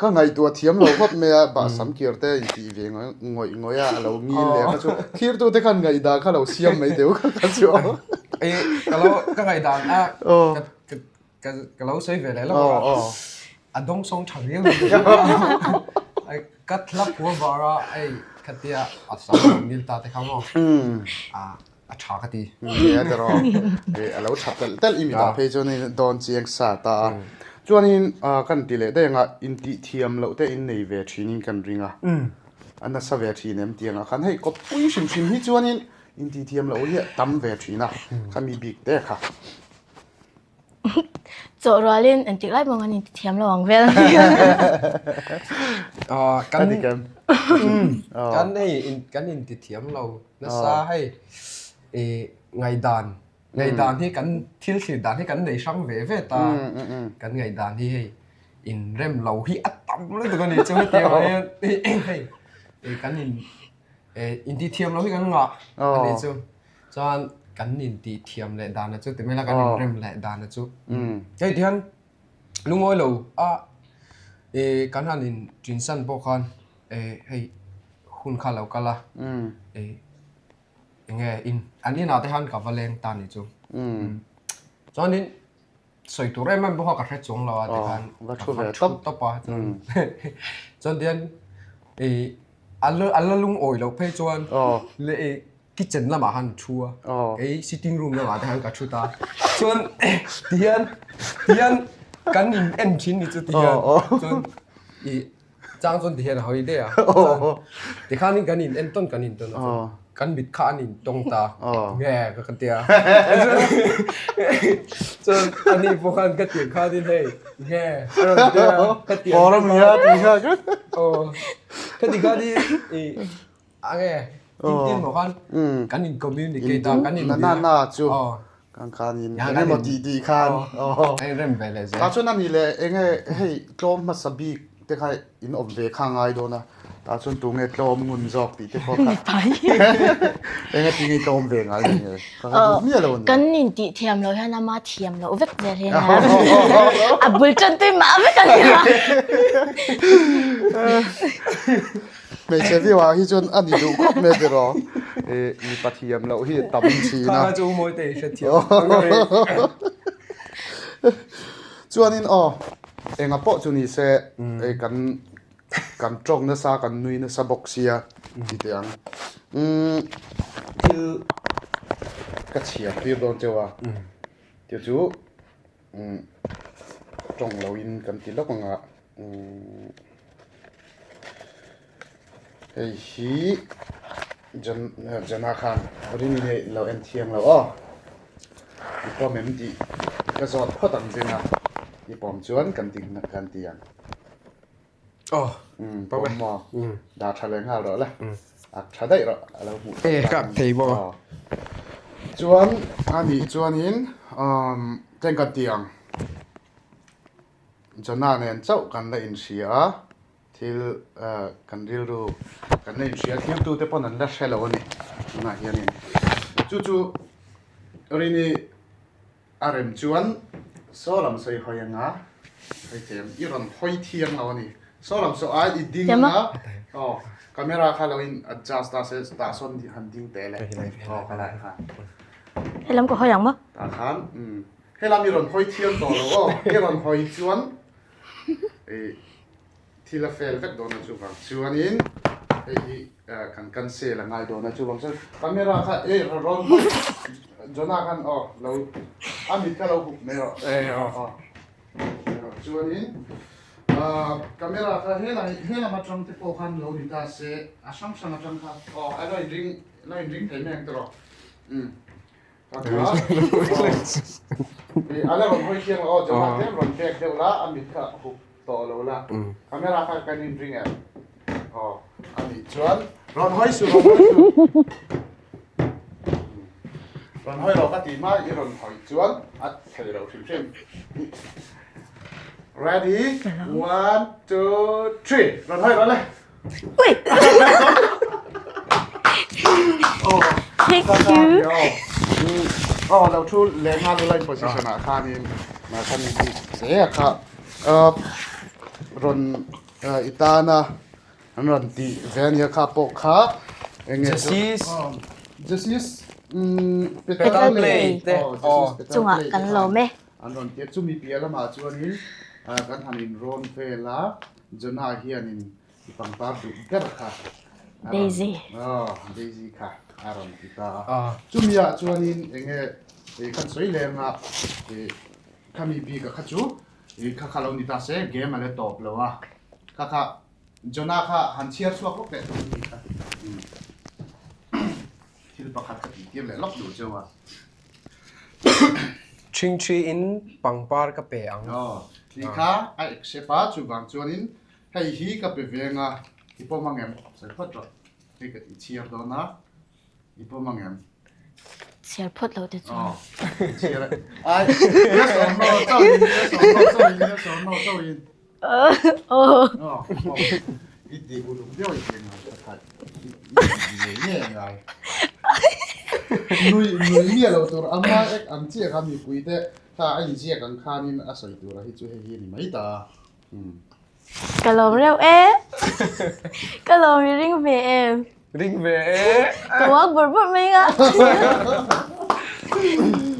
ka ngaihtuah thiam lo khawp mai a bahsam kir te in tih ve ngawih ngawih a a lo ngil leh kha chu thirtu te khan ngaihdan kha lo siam mai deuh kha ka chu. Ka lo ka ngaihdan a Ka ka lo sawi ve leh lo a, a dawng sawng tha riau in ka thla phua var a hei khatia a sam lo ngil ta te kha maw a tha ka ti. Nia tiraw a lo tha telh telh i mi dah phei chuan in dawn chiang sa ta a chuanin kan ti leh daih ang a intih thiam loh te in nei ve thin in kan ring a a nasa ve thin em tih angah khan hei kawppui hrim hrim hi chuanin intih thiam loh hi a tam ve thin a khami bik te kha. Chawh rualin engtik lai pawh kan inti thiam lo ang vel a ni. Kan kan hei kan inti thiam lo nasa hei ngaihdan ngaihdan hi kan thil thlir dan hi kan nei hrang ve ve ta kan ngaihdan hi hei inrem lo hi a tam lutuk a ni chu hetiang ah hian hei kan in inti thiam lo hi kan ngah a ni chu. Chuan kan intih thiam leh dana chu ti mai la kan inrem leh dana chu. Hei ti hian lungawi lo a kan han in tinsan pawh khan hei hun kha lo kal a enge in an inah te khan ka va leng ta ni chu. Chuanin sawi tur em em bawk a ka hre chuang lo a ti khan va thu ve tawp tawp a chuan chuan tihian a la lungawi loh phei chuan leh kitchen lamah khan thu a kei sitting room lamah te khan ka thu ta chuan tihian tihian kan in en thin ni chu tihian chuan i chang chuan tihian a hawi daih a chuan tikhanin kan in en tawn kan in tawn a chuan kan mit kha an in tawng ta nge ka ka tia chuan ani pawh khan ka tir khanin hei nge a rawn tia ka tir kha ti khanin i a nge. Tin tin maw khan kan in communicate a, kan in Na na na chu kan khan in eng emaw tih tih khan a in rem ve leh zel. Tah chuan ani leh eng nge hei tlawm hmasa bik te kha in awm ve kha ngai dawn a, tah chuan tu nge tlawm ngun zawk tih te pawh kha eng nge tinge tlawm ve ngai ni nge ka kha duh miah lo a ni. Kan in tih thiam loh hian ama thiam loh vek zel hian a bul tan tui mah vek a ni a. Hmeichhe view ah hi chuan a ni duh khawp mai tiraw ih mipa thiam loh hi tam thin a. Kha chu mawi te i hrethiam Chuanin aw enga pawh chu ni se hei kan kan tawk nasa kan nui nasa bawk sia ti teh ang. Umm thil ka chhiar tir dawn cheu a tih chu umm tawng loin kan ti lawk ang a. Hei hi Jana khan ring in hei lo en thiang lo aw. I pawm em tih ka zawt phawt ang zing a, i pawm chuan kan ti kan ti ang. Aw, pawm maw? Dah tha leh nghal rawh le. A tha daih rawh a lo hmuh E, ka thei bawk a. Chuan a nih chuanin tleng kan ti ang. Jonah nen chauh kan la inhria a, thil kan rilru kan la inhria a, thiltute pawn an la hre lo a ni tunah hianin. Chu chu Rini a rem chuan saw lam sawi hawi anga hawi chem i rawn hawi thiang lo a ni. Saw lam saw ai i ding anga aw camera kha lo in adjust ta se tah sawn han ding teh le aw khalai khan. Helam ka hawi ang maw? Tah khan umm. Helam i rawn hawi thiam tawh lo aw, i rawn hawi chuan i thil a fail vek dawn a chuvang chuanin hei hi kan cancel a ngai dawn a chuvang chuan camera kha e rawn hawi Jonah khan aw lo a mit kha lo hup mai rawh aw chuanin camera kha helai helam atang te pawh khan lo ni ta se a hrang hrang atang kha aw a lo inring lo inring thei mai ang tawh umm. A la rawn hawi thiang lo aw, Jonah tlem rawn pek deuh la, a mit kha hup tawh lo la, camera kha kan inring em? Aw, a nih chuan rawn hawi suh, rawn hawi suh. Rawn hawi lo ka tih hma i rawn hawi chuan a thei lo hrim hrim. Ready, one, two, three, rawn hawi rawh le. Ui! Thank you. Oh, lo thu leh nghal ula in position ah khanin khan bik hle a kha rawn i tana an rawn tih ve ania kha pawh kha enge Justice Justice Petal Play te chungah kan lawm e. An rawn ti a chumi piah lamah chuanin kan han inrawn vel a Jonah hianin i pangpar duh ber kha a rawn Daisy. Aw, Daisy kha a rawn ti ta a. Chumi ah chuanin eng nge ih kan sawi leng a, ih khami bik a kha chu ih kha kha lo ni ta se game a la tawp lo a, kha kha Jonah kha han chhiar chhuak lawk leh tur a ni kha. Thil pakhat ka tih tir leh lawk duh cheu a. Ṭhingṭhi in pangpar ka pe ang. Aw, tih kha a accept a, chuvang chuanin hei hi ka pe veng a, i pawm ang em? Sawi phawt rawh, hei ka i chhiar dawn a, i pawm ang em? Chhiar phawt lo te chuan. Aw, i chhiar a, ai, yes or no chauhin, yes or no chauhin, yes or no chauhin. I ti uluk deuh i ti ngai ka khat. I ti ngei ngei a ngai. Nui nui miah lo tur ama ek ang chiah kha mipui te kha a inziak ang khanin a sawi tur a hi chu hei hi a ni mai ta. Ka lawm reuh e. Ka lawm i ring ve em? Ring ve e. Ka uak bawrh bawrh mai a.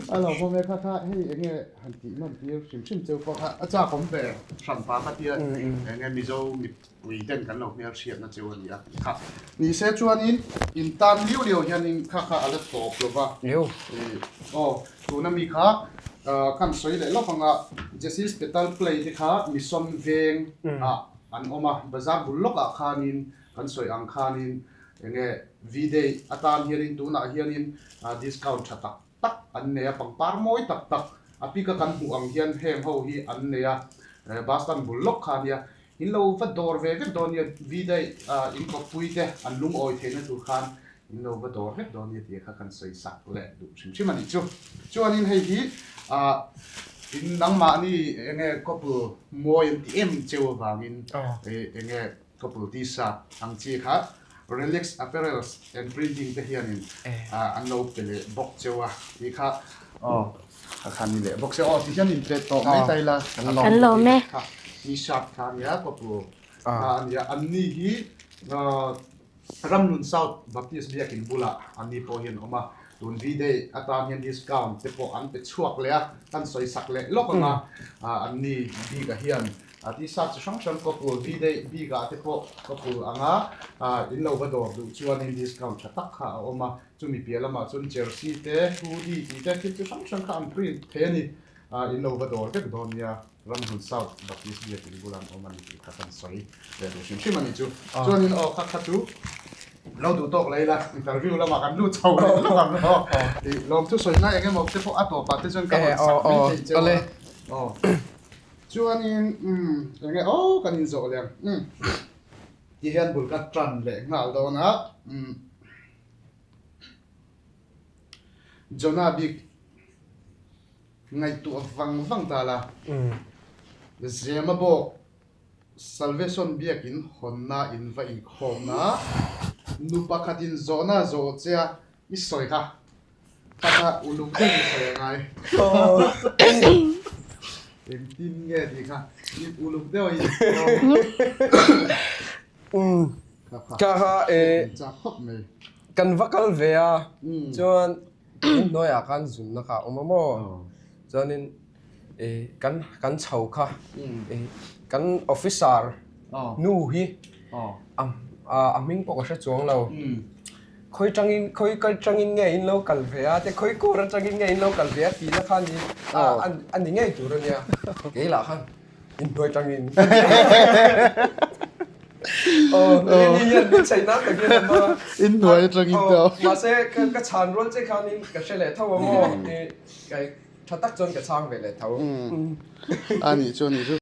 A lo pawm e kha kha hei enge han tih nawm tir hrim hrim cheu pawh kha a chak awm ve hran pa kha tia enge Mizo mipui ten kan lo hmel hriatna cheu a ni a tih kha ni se chuanin in tan liau liau hianin kha kha a la tawp lo va aw tuna mi kha kan sawi leh lawk anga Jessis Petal Play te kha Mission veng ah an awm a bazar bul lawk ah khanin Kan sawi ang khanin enge V-day atan hianin tunah hianin discount tha tak tak an nei a, pangpar mawi tak tak a pik a kan hmuh ang hian heng ho hi an nei a, bus stand bul lawk kha ania in lo va dawr ve vek dawn nia V-day in kawppui te an lungawi theihna tur khan. In lo va dawr vek dawn nia tih kha kan sawi sak leh duh hrim hrim a nih chu. Chuanin hei hi ah in nangmahni eng nge couple mawi an tih em cheu avangin eng nge couple t-shirt ang chi kha Relics Apparels and Printing te hianin an lo pe leh bawk cheu a tih kha aw kha kha ni leh bawk se aw ti hian in pe tawh mai ta ila kan lawm e. T-shirt kha a nia couple kha a nia anni hi Ramnun South Baptist Biakin bulah anni pawh hian awm a, tun V-Day atan hian discount te pawh an pe chhuak leh a, kan sawi sak leh lawk ang a, anni bikah hian t-shirt chi hrang hrang couple V-Day bikah te pawh couple anga in lo va dawr duh chuanin discount tha tak kha a awm a, chumi piah lamah chuan jersey te, hoodie tih te thil chi hrang hrang kha an print thei a ni, in lo va dawr vek dawn nia. Ramhmun South Baptist Biakin bulah an awm a ni tih kha kan sawi leh duh hrim hrim a ni chu. Chuanin aw kha kha chu lo duh tawk leh ila interview lamah kan lut chho leh lawk ang aw. Tih lawmthu sawina eng emaw te pawh a tawpah te chuan ka rawn sak mai thei cheu a. Aw chuanin umm eng nge aw kan inzawh leh ang umm ti hian bul ka tan leh nghal dawn a umm Jonah bik Ngaihtuah vang vang ta la. Zema bawk Salvation biakin hawnna in va inkhawmna nu pakhatin zawhna zawh che a i sawi kha kha kha uluk deuh i sawi a ngai. Engtin nge tih kha i uluk deuh a i kha kha kha chak khawp mai. Kan va kal ve a chuan In hnuaiah khan zunna kha a awm a maw? Chuanin ih kan kan chho kha ih kan officer nu hi a a hming pawh ka hre chuang lo. Khawi tangin khawi kal tangin nge in lo kal ve a te khawi kawr atangin nge in lo kal ve a tihna kha ni a ni ngei tur a nia. Kei lah khan Inhnuai tangin. Aw, Rini hian min chei nan takin a hmang a. Inhnuai atangin te aw. Mahse, ka chhan rual che khanin ka hre leh tho a maw? Tha tak chuan ka chhang ve leh tho. A nih chu a nih chu.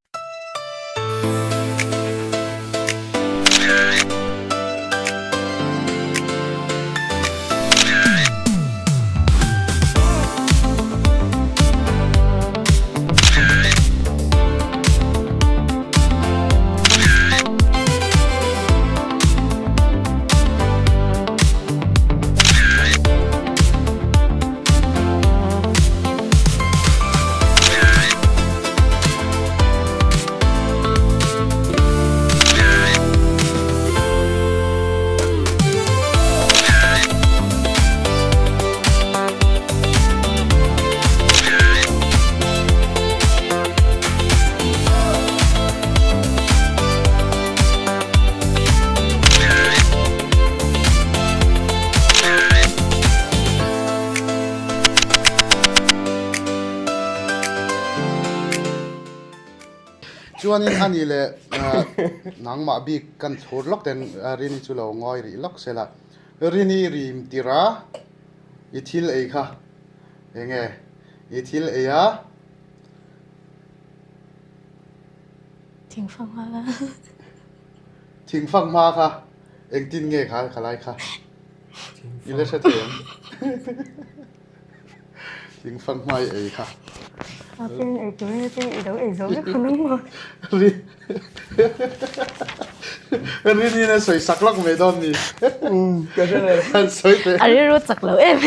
Chuanin a ni leh nangmah bik kan thlur lawk ten Rini chu lo ngawi rih lawk sela Rini rim tirh a i thil ei kha eng nge i thil ei a. Thingfang hma kha. Thingfang hma kha engtin nge kha kha lai kha i la hre thei ang. Thingfang hma i ei kha. A pen ei turin a pen i lo ei zo vek ang maw? Rin in a sawi sak lawk mai dawn ni. Ka hre lo. An sawi teh. A rilru chak lo em.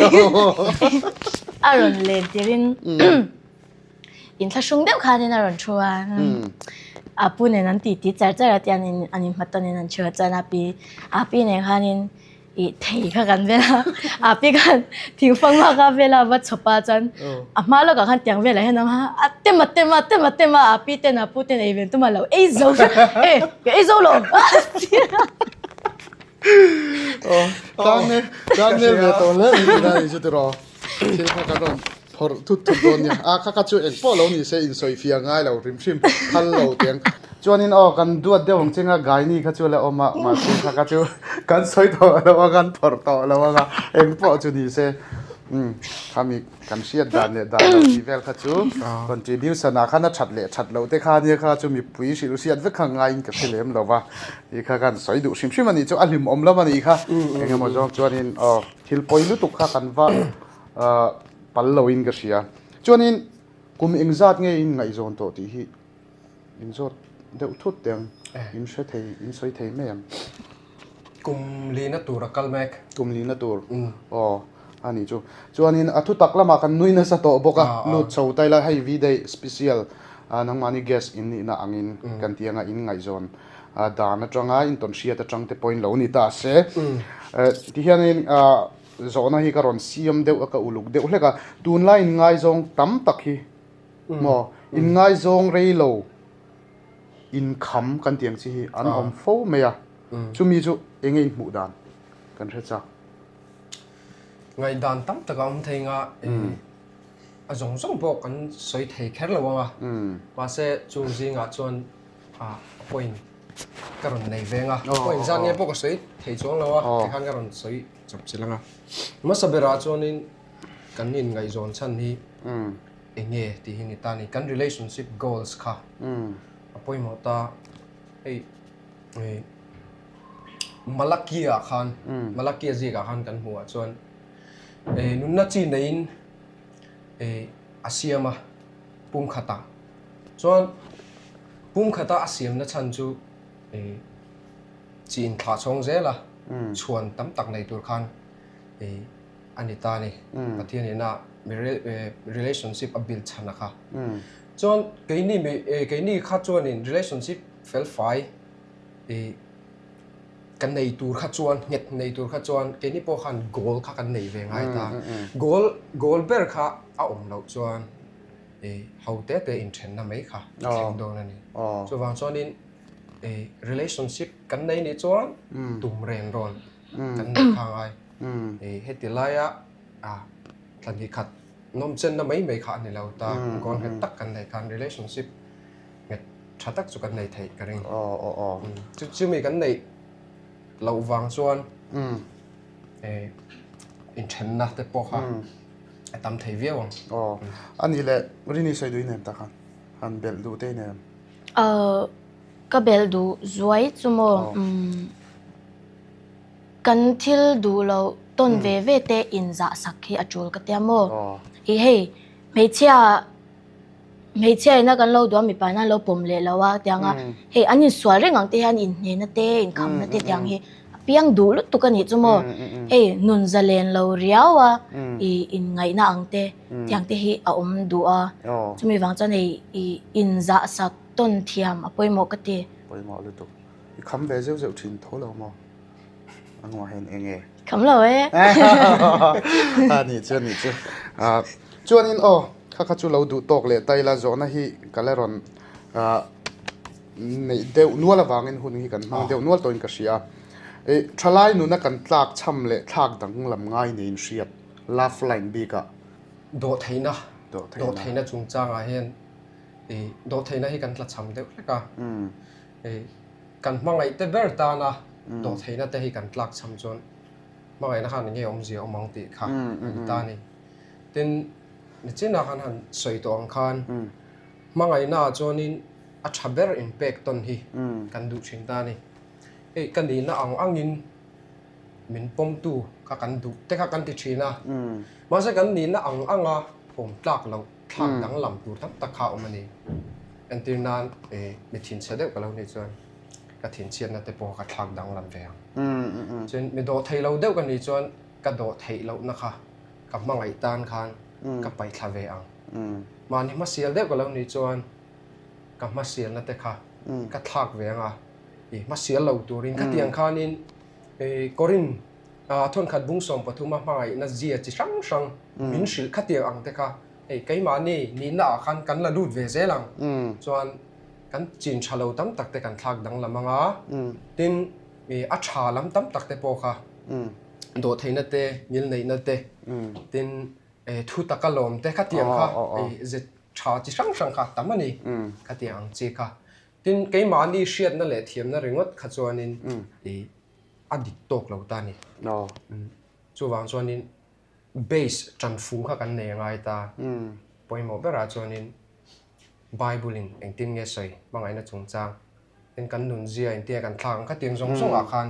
A rawn len tirin inthlahrung deuh khanin a rawn thu a. A pu nen an titi char char a tianin an inhmatawnin an thu a chuan a pi a pi nen khanin Ih thei kha kan vel a, a pi khan thingfang hma kha vel a va chhawp a chuan a hma lawkah khan tiang velah hian a awm a, a tem a tem a tem a tem a, a pi ten a pu ten ei ve tum a lo ei zo vek e ka ei zo lo Tlang nel tlang nel ve tawh hle mai tih na ni chu tiraw thil kha kan rawn phawrh thut thut dawn nia a kha kha chu eng pawh lo ni se insawi fiah ngai lo hrim hrim phal lo teng chuanin aw kan duat deuh ang chinga gaini kha chu la awm a mahse kha kha chu kan sawi tawh lo a kan phawrh tawh lo ang a eng pawh chu ni se. Umm khami kan hriat dan leh dan lo tih vel kha chu contribution ah khan a that leh that loh te kha ania kha chu mipui hrilh hriat vek kha ngaiin ka hre lem lo va, tih kha kan sawi duh hrim hrim a nih chu a hlimawm lam a nih kha engemaw zawng chuanin aw thil pawi lutuk kha kan va pal loin ka hria. Chuanin kum engzat nge in ngaihzawn tawh tih hi in zawt deuh thut teh ang, in hre thei in sawi thei mai ang. Kum lina tur a kal mek. Kum lina tur aw a nih chu. Chuanin a thutak lamah kan nui nasa tawh bawk a, lut chho ta ila hei V-day special nangmahni guest in nihna angin kan ti anga in ngaihzawn dan atanga in tawn hriat atang te pawhin lo ni ta se. Tihianin zawhna hi ka rawn siam deuh a ka uluk deuh hlek a, tunlai in ngaizawng tam tak hi maw in ngaizawng rei lo inkham kan tih ang chi hi an awm fo mai a, chumi chu eng nge inhmuh dan kan hre chak. Ngaihdan tam tak a awm thei nga a zawng zawng pawh kan sawi thei kher lo ang a, mahse chung zingah chuan a point ka rawn nei veng a, point zat nge pawh ka sawi thei chuang lo a, tikhan ka rawn sawi chawp chilh ang a. Hmasa berah chuanin kan inngaihzawn chhan hi Eng nge tih hi ni ta ni. Kan relationship goals kha a pawimawh ta. Hei Malakia khan, Malakia zikah khan kan hmuh ah chuan nunna chi neiin a siam a pumkhatah. Chuan pumkhata a siamna chhan chu chi inthlah chhawng zel a, chhuan tam tak nei tur khan a ni ta a ni. Pathian ina relationship a build chhan a kha. Chuan keini mi keini kha chuanin relationship fel fai kan nei tur kha chuan nghet nei tur kha chuan keini pawh khan goal kha kan nei ve ngai ta. Goal goal ber kha a awm loh chuan ho te te inthenna mai kha a thleng dawn a ni. Chuvang chuanin relationship kan nei nih chuan tum ren rawn kan nei kha ngai. Heti laia thla hnih khat nawmchenna mai mai kha a ni lo ta, goal nghet tak kan nei khan relationship nghet tha tak chu kan nei theih ka ring. Chumi kan neih loh vang chuan inthenna te pawh kha a tam thei viau ang. A nih leh Rini sawi duh i nem tak khan han belh duh te i nem? Ka belh duh zuai chu maw? Kan thil duh loh tawn ve ve te inzah sak hi a tul ka tia maw? Ih hei hmeichhia hmeichhia ina kan lo duh a mipa ina an lo pawm leh lo a tiang a hei an insual reng ang te hian inhnehna te inkhamna te tiang hi a piang duh lutuk a nih chu maw? Hei nun zalen lo riau a ih inngaihna ang te tiang te hi a awm duh a chumi vang chuan hei ih inzah sak tawn thiam a pawimawh ka ti. Pawimawh lutuk. I kham ve zeuh zeuh thin tho lo maw? A hnungah hian eng nge? Kham lo e. A nih chu a nih chu. Chuanin aw, kha kha chu lo duh tawk leh ta ila zawhna hi ka la rawn neih deuh nual avangin hun hi kan hmang deuh nual tawhin ka hria a. Thalai nuna kan tlak chham leh thlak danglam ngai niin hriat love line bikah. Dawhtheihna, dawhtheihna chungchangah hian dawhtheihna hi kan tlachham deuh hlek a. Kan hmangaih te ber tana dawhtheihna te hi kan tlak cham chuan hmangaihna khan enge awmzia awm ang tih kha a ni ta a ni. Tin, nichinah khan han sawi tawh ang khan hmangaihna ah chuanin a tha ber inpek tawn hi kan duh thin ta a ni. Hei ka nihna ang angin min pawmtu kha kan duh te kha kan ti thin a, mahse kan nihna ang anga pawm tlak loh thlak danglam tur tam tak kha a awm a ni. Entir nan mi thinchhe deuh ka lo nih chuan ka thinchhiatna te pawh ka thlak danglam ve ang. Chuan mi dawh theih lo deuh ka nih chuan ka dawh theih lohna kha ka hmangaih tan khan ka paihthla ve ang. Mahni hmasial deuh ka lo nih chuan ka hmasialna te kha ka thlak ve ang a, i hmasial lo turin khatiang khanin Korin thawnkhat bung 13 a hmangaihna zia chi hrang hrang min hrilh khatiang ang te kha Hei keimahni nihna ah khan kan la lut ve zel ang chuan kan chin tha lo tam tak te kan thlak danglam ang a, tin a tha lam tam tak te pawh kha dawhtheihna te, ngilneihna te, tin thu taka lawm te khatiang kha ze tha chi hrang hrang kha tam a ni khatiang ang chi kha. Tin keimahni hriatna leh thiamna ringawt kha chuanin a dik tawk lo ta a ni. Chuvang chuanin. Base ṭanfung kha kan nei a ngai ta. Pawimawh berah chuanin Bible-in engtin nge sawi hmangaihna chungchang, tin kan nunzia engtin nge kan thlak ang khatiang zawng zawngah khan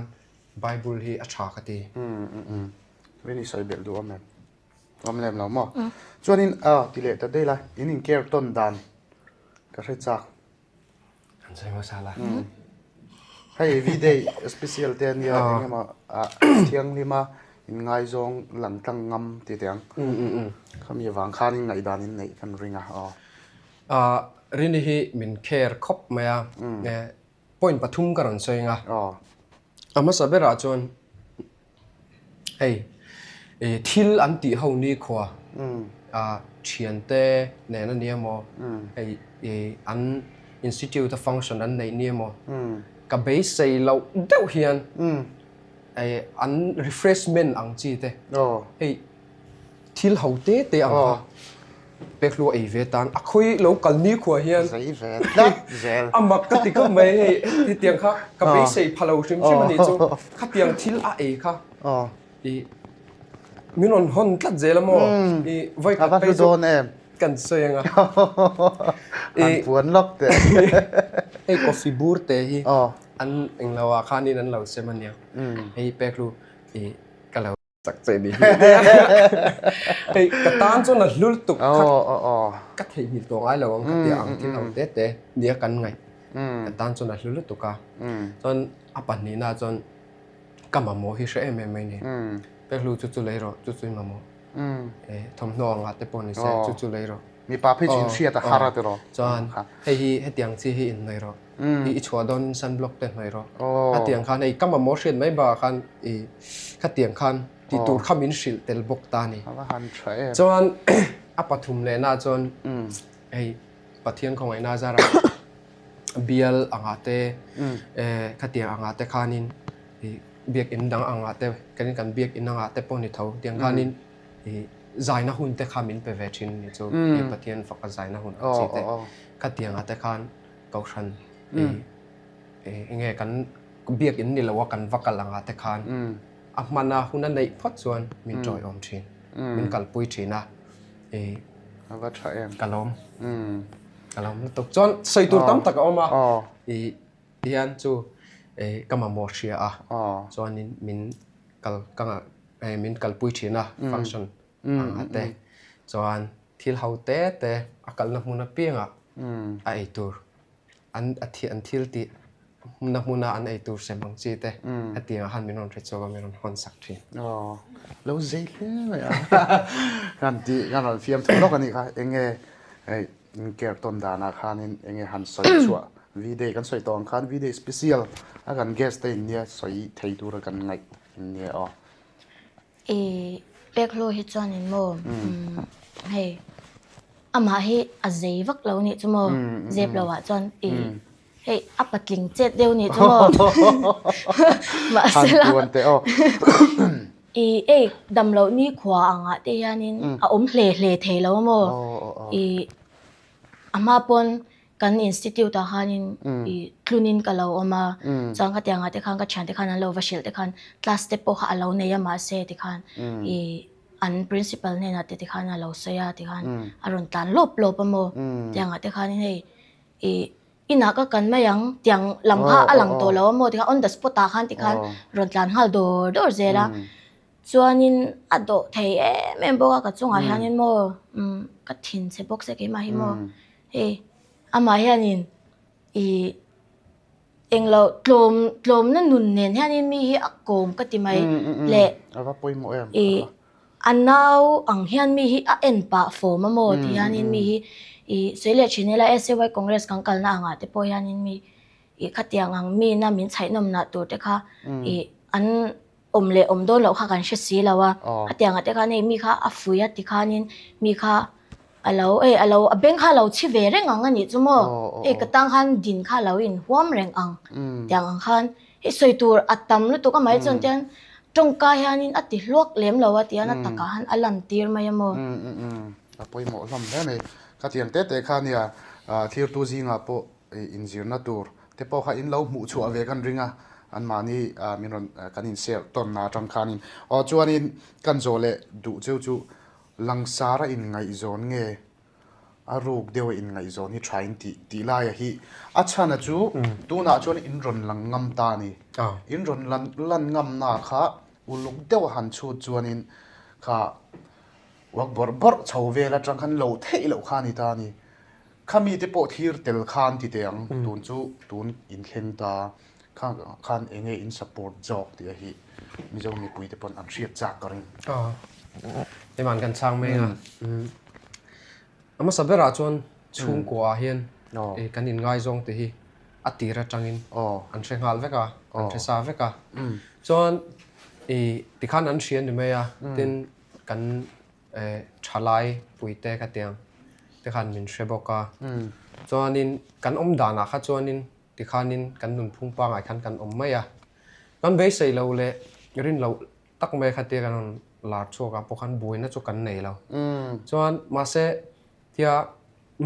Bible hi a ṭha ka ti. Rini sawi belh duh awm em? Awm lem lo maw? Chuanin a ti leh ta daih la, in inker tawn dan ka hre chak. Kan sawi hmasa la. Hei V-Day special te ania eng emaw ah thianghlima inngaizawng lang tlang ngam ti teh ang. Khami avang khan in ngaihdan in neih kan ring a aw. Ah Rini hi min care khawp mai a, point pathum ka rawn sawi ang a. A hmasa berah chuan hei thil an tih ho nikhua ah thiante nen a ni emaw hei an institute a function an neih ni emaw ka beisei loh deuh hian an refreshment ang chi te hei Thil ho te te ang kha pekhlua ei ve tan a khawi lo kal ni khuah hian Zei ve tlat zel. A mak ka ti khawp mai hei hetiang kha ka beisei pha lo hrim hrim a nih chu khatiang thil a ei kha i min rawn hawn tlat zel a maw i vawi khat phei chu kan sawi ang a Han puan lawk teh hei coffee bur te hi an englo ah khanin an lo sem a nia hei peklu i ka lo Chak che ni hi. Hei ka tan chuan a hlul tuk kha ka theihnghilh tawh ngai lo ang ka tia ang thil ho te te nia kan ngaih. Ka tan chuan a hlu lutuk a. Chuan a pahnihna chuan ka mamawh hi hre em em mai ni. Peklu chu chu lei rawh chu chu i mamawh. Thawmhnaw angah te pawh ni se chu chu lei rawh. Mipa phei chu inhriat a har a tiraw. Chuan hei hi hetiang chi hi inhnawih rawh. I chhuah dawnin sunblock te hnawih rawh. Khatiang khan hei ka mamawh hriat mai bakah khan i khatiang khan tih tur kha min hrilh tel bawk ta a ni. Chuan a pathum lehna chuan hei Pathian khawngaihna zara bial angah te khatiang angah te khanin i biakinn dang angah te kan kan biakinn angah te pawh ni tho tiang khanin i zaina hun te kha min pe ve thin a ni chu Pathian faka zaina hun ang chi te khatiang ah te khan Kohhran enge kan biakinn ni lo a kan va kal anga te khan a hman a hun a neih phawt chuan min tawiawm thin, min kalpui thin a A va tha em. Ka lawm. Ka lawm lutuk. Chuan sawi tur tam tak a awm a tihian chu ka mamawh hria a chuanin min kal ka min kalpui thin a function anga te chuan Thil ho te te a kalna hmun apiangah a ei tur an a an thil tih hmuna hmuna an ei tur sem ang chi te hetiangah khan min rawn hre chhuak a min rawn hawn sak thin. Aw lo zei hle mai a kan tih kan rawn fiam thei lawk a nih kha enge hei inker tawn danah khanin enge han sawi chhuah V-day kan sawi tawh ang khan V-day special a kan guest te in nia sawi thei tura kan ngaih in nia aw. I pek hlawh hi chuanin maw hei amah hi a zei vak lo nih chu maw zep lo ah chuan i hei a patling chet deuh nih chu maw mahse la i ei dam loh ni khua angah te hianin a awm hle hle thei lo a maw i a hma pawn Kan institute ah khanin i tlunin ka lo awm a, chuan khatiang ah te khan ka thiante khan an lo va hrilh te khan class te pawh kha a lo nei a mahse tikhan i an principal hnenah te tikhan a lo sawi a tikhan a rawn tlan lawp lawp a maw tiang ah te khanin hei i inah ka kan mai ang tiang lam kha a lang tawh lo a maw tikhan on the spot ah khan tikhan rawn tlan nghal dawr dawr zel a. Chuanin a dawh thei em em bawk a ka chungah hianin maw umm ka thin chhe bawk se keimah hi maw hei amah hianin ih englo tlawm tlawmna nun nen hianin mi hi a kawm ka ti mai leh ih a nau ang hian mi hi a en pah fawm a maw ti hianin mi hi ih sawi leh thin ila SAY Congress kan kalna angah te pawh hianin mi ih khatiang ang mi na min chhaihnawm nah tur te kha ih an awm leh awm dawn loh kha kan hre si lo a, hetiang ah te khan hei mi kha a fui a tikhanin mi kha a lo hei a lo a beng kha a lo chhi ve reng ang a nih chu maw hei ka tang khan din kha a lo in huam reng ang tiang ang khan hei sawi tur a tam lutuk a mahse chuan tian tawngka hianin a ti hluak lem lo a tihian a takah khan a lan tir mai a maw. A pawimawh hlawm hle mai khatiang te te kha nia thirtu zingah pawh inzirna tur te pawh kha in lo hmuh chhuah ve kan ring a. Anmahni min rawn kan in share tawn na atang khanin aw chuanin kan zawh leh duh cheu chu langsar a inngaihzawn nge a ruk deuh a inngaihzawn hi tha in tih tih laia hi a chhana chu tunah chuan in rawn lang ngam ta a ni. In rawn lan lan ngamna kha uluk deuh a han chhut chuanin kha uak bawrh bawrh chho vel atang khan lo theih loh kha a ni ta a ni. Khami te pawh thlir tel khan ti teh ang, tun chu tun in thleng ta kha khan eng nge in support zawk tih a hi Mizo mipui te pawn an hriat chak ka ring. Aw, hei kan chhang mai a. A hmasa berah chuan chhungkua ah hian kan inngaizawng te hi a tir atangin an hre nghal vek a, an hre sa vek a. Chuan tikhan an hria ni mai a, tin kan thalai puite ka tiang te khan min hre bawk a. Chuanin kan awm danah kha chuanin tikhanin kan nunphung pangngai khan kan awm mai a. Kan beisei lo leh rin loh tak mai kha tia kan rawn lar chhuak ah pawh khan buaina chu kan nei lo. Chuan mahse tia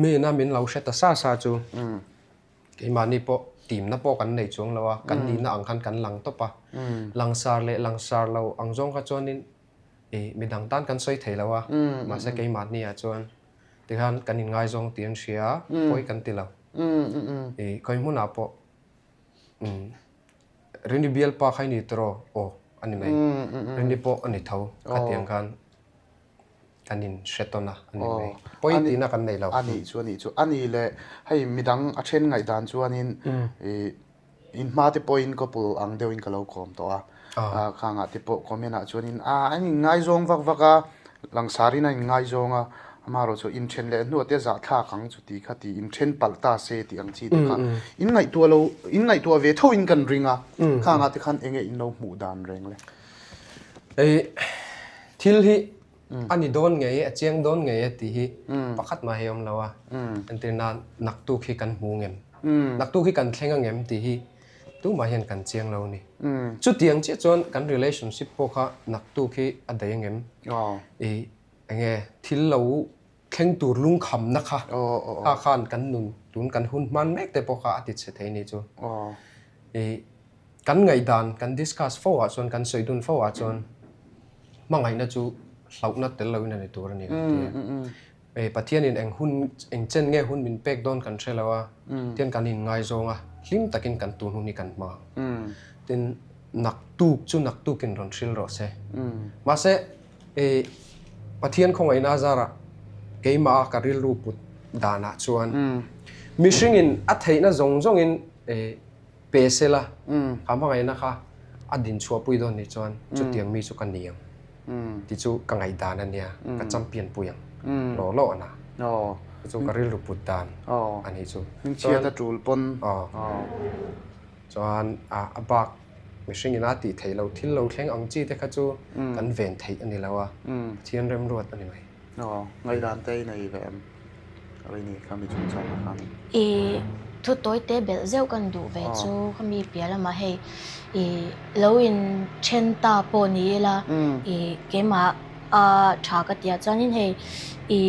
miin a min lo hre ta sa sa chu Keimahni pawh timna pawh kan nei chuang lo a, kan nihna ang khan kan lang tawp a. Langsar leh langsar lo ang zawng kha chuanin ih midang tan kan sawi thei lo a, mahse keimahni ah chuan tikhan kan inngaizawng tih an hria a, pawi kan ti lo. Ih khawi hmunah pawh umm Rini bialpa kha i ni tawh aw a ni mai, Rini pawh a ni tho khatiang khan. Kan in hre tawn a, a ni mai. Pawi tihna kan nei lo. A nih chu, a nih chu. A nih leh hei midang a then ngaihdan chuanin ih in hma te pawhin couple ang deuhin ka lo kawm tawh a. Khangah te pawh comment ah chuanin a an in ngaizawng vak vak a, langsarin a in ngaizawng a, amaherawh chu inthen leh hnuah te zahthlak ang chu tih kha tih inthen palh ta se tih ang chi te kha in ngaihtuah lo, in ngaihtuah ve thoin kan ring a. Khangah te khan enge in lo hmuh dan reng le? Hei thil hi a ni dawn ngei e, a chiang dawn ngei e tih hi pakhat mah hi a awm lo a. Entir nan naktuk hi kan hmu ngem, naktuk hi kan thleng angem tih hi tumah hian kan chiang lo a ni. Chutiang chiah chuan kan relationship pawh kha naktuk hi a daih angem? Ih enge thil lo thleng tur lungkhamna kha kha khan kan nun tun kan hun hman mek te pawh kha a ti chhe thei ni chu. Ih kan ngaihdan kan discuss fo ah chuan kan sawi dun fo ah chuan hmangaihna chu hlauhna tel loin a ni tur a ni kan ti a. Ih Pathianin eng hun eng chen nge hun min pek dawn kan hre lo a, tian kan inngaizawng a, hlim takin kan tun hun hi kan hma ang. Tin naktuk chu naktukin rawn hril rawh se. Mahse I Pathian khawngaihna zarah keimah a ka rilru put danah chuan mihringin a theihna zawng zawngin pe sela ka hmangaihna kha a din chhuahpui dawn nih chuan chutiang mi chu ka ni ang tih chu ka ngaihdan a nia, ka champion pui ang law law a na. Chu ka rilru put dan a nih chu. Hmingchhiat a tul pawn. Chuan a bak mihring ina tih theih loh thil lo thleng ang chi te kha chu kan ven theih a ni lo a, Pathian remruat a ni mai. Aw, ngaihdan te i nei ve em? Rini kha mi chungchang ah khan. I thu tawi te belh zeuh kan duh ve chu kha mi piah lamah hei i lo in then ta pawh ni ila i keimah a tha ka tia chuanin hei i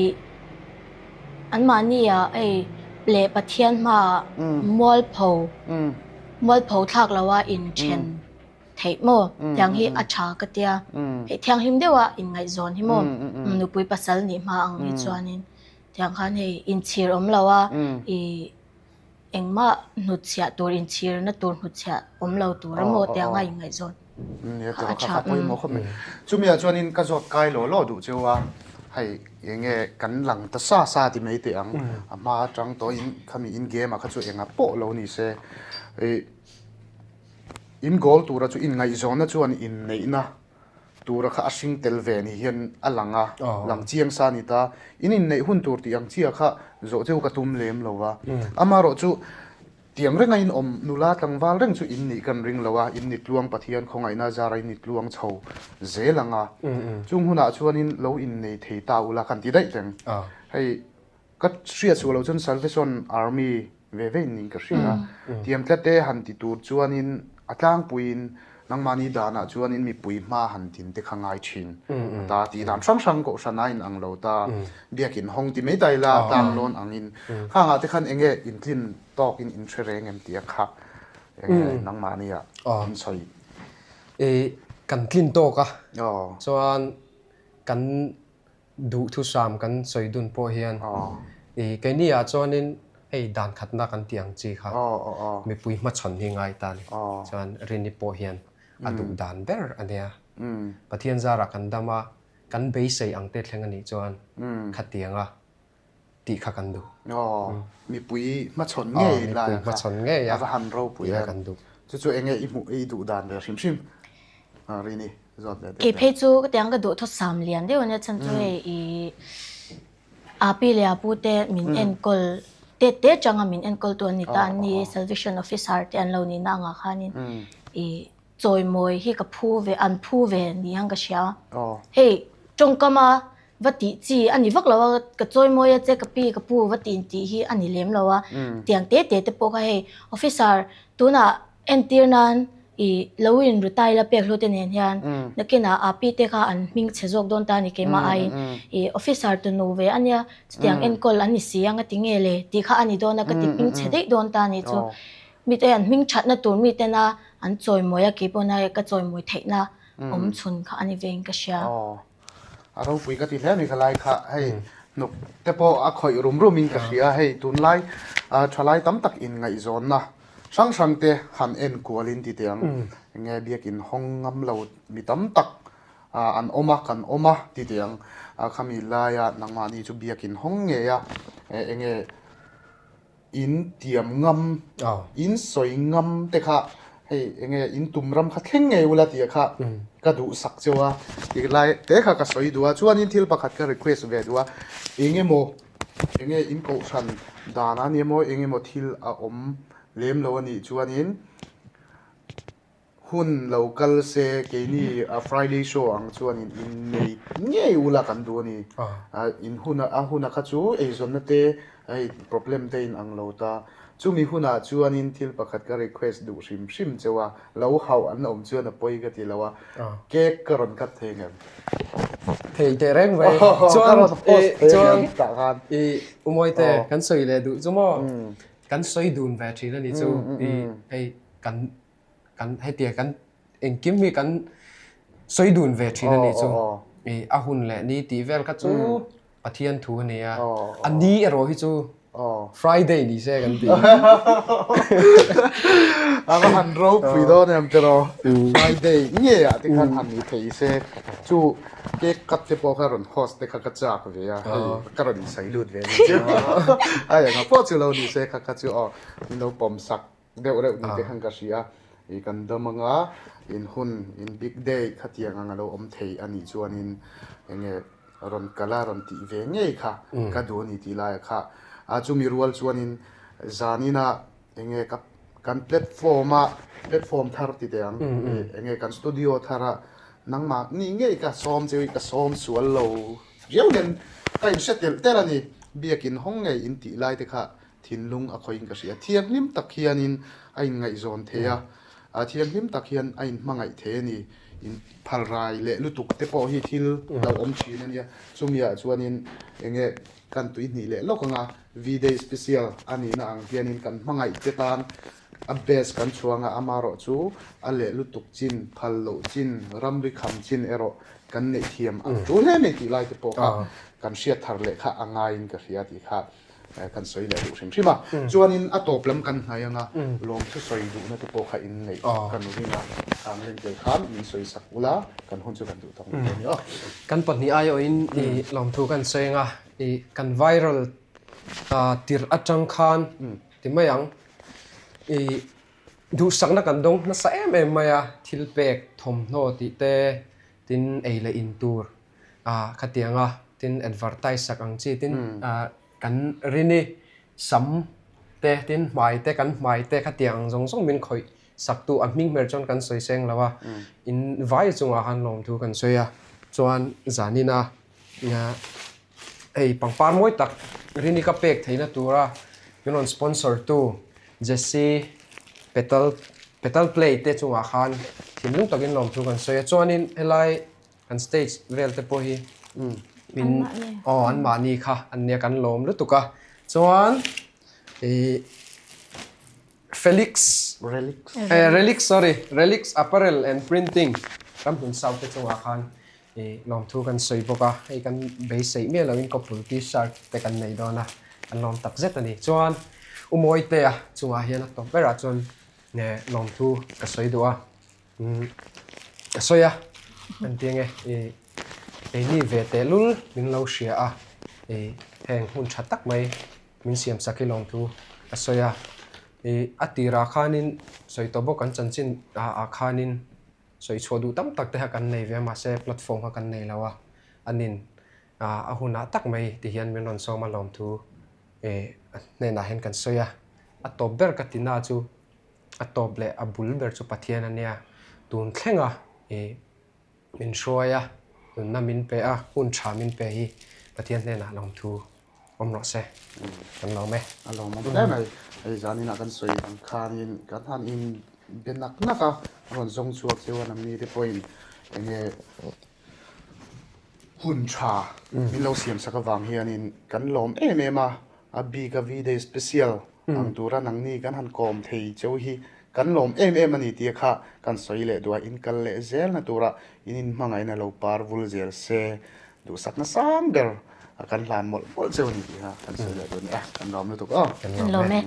Anmahni ah hei leh Pathian hmaah mualpho mualpho thlak lo a inthen theih maw? Tiang hi a tha ka tia. Hei thianghlim deuh a inngaihzawn hi maw? Nupui pasal nih hma ang hi chuanin tiang khan hei inchhir awm lo a i Engmah hnutchhiah tur inchhirna tur hnutchhiah awm lo tur a maw tiang a inngaihzawn kha a tha. Chumi ah chuanin ka zawt kai law law duh cheu a, hei enge kan lang ta sa sa ti mai teh ang, a hma atang tawhin khami in game ah kha chu enga pawh lo ni se, in goal tura chu inngaihzawnna chuan inneihna tura kha a hring tel ve ni hian a lang a, lang chiang sa a ni ta. In inneih hun tur tih ang chiah kha zawh cheu ka tum lem lo va. Amaherawh chu tiang renga in awm nula tlangval reng chu in nih kan ring lo a, in ni tluang Pathian khawngaihna zara in ni tluang chho zel ang a. Chung hunah chuanin lo innei thei ta ula kan ti daih teng. Hei Ka hriat suh loh chuan Salvation Army ve ve in ka hria a, tiang tlat te han ti tur chuanin a tlangpuiin nangmahni danah chuanin mipui hma han din te kha ngai thin a ta tih dan hrang hrang kohhran a inang lo ta, biakin hawng ti mai ta ila tlang lawn angin khangah te khan enge intlin tawkin in hre reng em tih a kha. Enge nangmahni ah an sawi? I kan tlin tawk a, chuan kan duhthusam kan sawi dun pawh hian i keini ah chuanin hei dan khatna kan tih ang chi kha mipui hmachhawn hi ngai ta a ni. Chuan Rini pawh hian a duh dan ber a nia. Pathian zarah kan dam a, kan beisei ang te thleng a nih chuan khatianga tih kha kan duh. Aw, mipui hmachhawn ngei lai kha a va han ropui em. Chu chu enge i hmuh i duh dan ve hrim hrim Rini zawt ve deuh. Kei phei chu ka tiang ka duh thaw sam lian deuh ania chhan chu hei i Api leh Apu te min enkawl te te tanga min enkawl tu an ni ta an ni Salvation officer te an lo nihna angah khanin i chawimawi hi ka phu ve an phu ve ni ang ka hria. Hei tawngkama va tih chi a ni vak lo a, ka chawimawi a che ka pi ka pu va tih intih hi a ni lem lo a, tiang te te te pawh kha hei officer tunah entir nan i lo in retire la pek hlu te nen hian nakinah a pi te kha an hming chhe zawk dawn ta a ni keimah aiin i officer tunu ve a nia chutiang enkawl an ni si ang a ti nge le tih kha a ni dawn a ka ti hming chhe daih dawn ta a ni chu. Mite an hming thatna tur mitena an chawimawi a, kei pawhna ka chawimawi theihna awm chhun kha a ni vein ka hria. Aw, a ropui ka ti hle mai khalai kha, hei hnuk te pawh a khawih rum rum in ka hria, hei tunlai thalai tam tak in ngaihzawnna hrang hrang te han en kual in ti teh ang, enge biakin hawng ngam lo mi tam tak an awm a, kan awm a ti teh ang, khami laia nangmahni chu biakin hawng ngei a, enge. In tiam ngam, in sawi ngam te kha hei enge in tum ram kha thleng ngei ula tih kha ka duhsak cheu a, tih lai te kha ka sawi duh a, chuanin thil pakhat ka request ve duh a, engemaw enge in kohhran dan a nia maw engemaw thil a awm lem lo a nih chuanin Hun lo kal se keini Friday show ang chuanin innei ngei ula kan duh a ni. In hun a huna kha chu eizawnna te hei problem te in ang lo ta. Chumi hunah chuanin thil pakhat ka request duh hrim hrim cheu a, lo hauh an awm chuan a pawi ka ti lo a, cake ka rawn cut thei ngem? Thei teh reng mai. Chuan chuan i Umawi te kan sawi leh duh chu maw? Kan sawi dun ve thin a ni chu i hei kan kan hetia kan engkim hi kan sawi dun ve thin a nih chu i a hun leh ni tih vel kha chu Pathian thu a ni a a ni erawh hi chu Friday ni se kan ti a va han ropui dawn em tiraw Friday nge ah te khan han ni thei se chu cake cut te pawh kha rawn host te kha ka chak ve a hei ka rawn insawi lut ve ni chu a engah pawh chu lo ni se kha kha chu aw min lo pawm sak deuh reuh ni te khan ka hria i kan dam anga in hun in big day khatiang ang alo awm thei a nih chuanin enge rawn kal a rawn tih ve ngei kha ka duh a ni tih laiah kha a chumi rual chuanin zanina enge ka kan platform a platform thar ti teh ang enge kan studio thar a nangmah nih ngei ka sawm che ka sawm sual lo riau hian ka inhre telh telh a ni biakin hawng ngei in tih lai te kha Thinlung a khawihin ka hria. Thianghlim tak hianin a inngaihzawn thei a, thianghlim tak hian a inhmangaih thei a ni. In phalrai leh lutuk te pawh hi thil lo awm thin a nia. Chumiah chuanin enge kan tuihnih leh lawk anga V-Day special a nihna ang hianin kan hmangaih te tan a best kan chhuang a, amaherawh chu a leh lutuk chin, phal loh chin, ramri kham chin erawh kan neih thiam a tul hle mai tih lai te pawh kha kan hriat thar leh kha a ngaiin ka hria tih kha. kan sawi leh duh hrim hrim a. Chuanin a tawp lam kan hnai anga lawmthu sawi duhna te pawh kha in neih kan ring a, ang rin tel khan min sawi sak ula kan hun chu kan duh tak mai a ni aw. Kan pahnih aiawhin i lawmthu kan sawi anga i kan viral tirh atang khan ti mai ang i duhsakna kan dawng nasa em em mai a, thil pek thawmhnaw tih te tin ei leh in tur ah khatiang a tin advertise sak ang chi tin ah kan rini sam te tin hmai te kan hmai te khatiang ang zawng zawng min khawih sak tu a hming hmer chuan kan sawi seng lo a in vai chungah khan lawm thu kan sawi a chuan zanin a hei pangpar mawi tak rini ka pek theihna tura min rawn sponsor tu Jesse petal petal play te chungah khan thinlung takin lawm thu kan sawi a chuanin helai Kan stage vel te pawh hi min aw an mahni kha an nia kan lawm lutuk a chuan ih Felix Relics eh Relics sorry Relics Apparel and Printing ramhmun South te chungah khan ih lawmthu kan sawi bawk a, hei kan beiseih miah loin kawpul T-shirt te kan nei dawn a, kan lawm tak zet a ni. Chuan U Mawitea chungah hian a tawp berah chuan lawmthu ka sawi duh a. Ka sawi a, kan ti ange ih keini ve tehlul min lo hria a, ih heng hmun tha tak mai min siam sak hi lawmthu ka sawi a, ih a tirah khanin sawi tawh bawk kan chanchin ah khanin sawi chhuah duh tam tak te kha kan nei ve a mahse platform kha kan nei lo a, anin a hunah tak mai ti hian min rawn sawm a lawmthu ih a hnenah hian kan sawi a, a tawp ber ka ti na chu. A tawp leh a bul ber chu Pathian a nia. Tun thlenga i min hruai a, nunna min pe a, hun tha min pe hi Pathian hnenah lawmthu awm rawh se. Kan lawm e. A lawmawm hle mai. Hei zaninah kan sawi ang khanin kan han in be nak nak a, a rawn zawng chhuak cheu a nangni te pawhin enge hun tha min lo siam sak avang hianin kan lawm em em a, a bik a V-day special Ang tura nangni kan han kawm thei cheu hi kan lawm em em a ni tih kha kan sawi leh duh a, in kal leh zelna tura in inhmangaihna lo par vul zel se duhsakna sang ber a kan hlan mawlh mawlh cheu a ni tih kha kan sawi leh duh a ni e, kan lawm lutuk aw. Kan lawm e.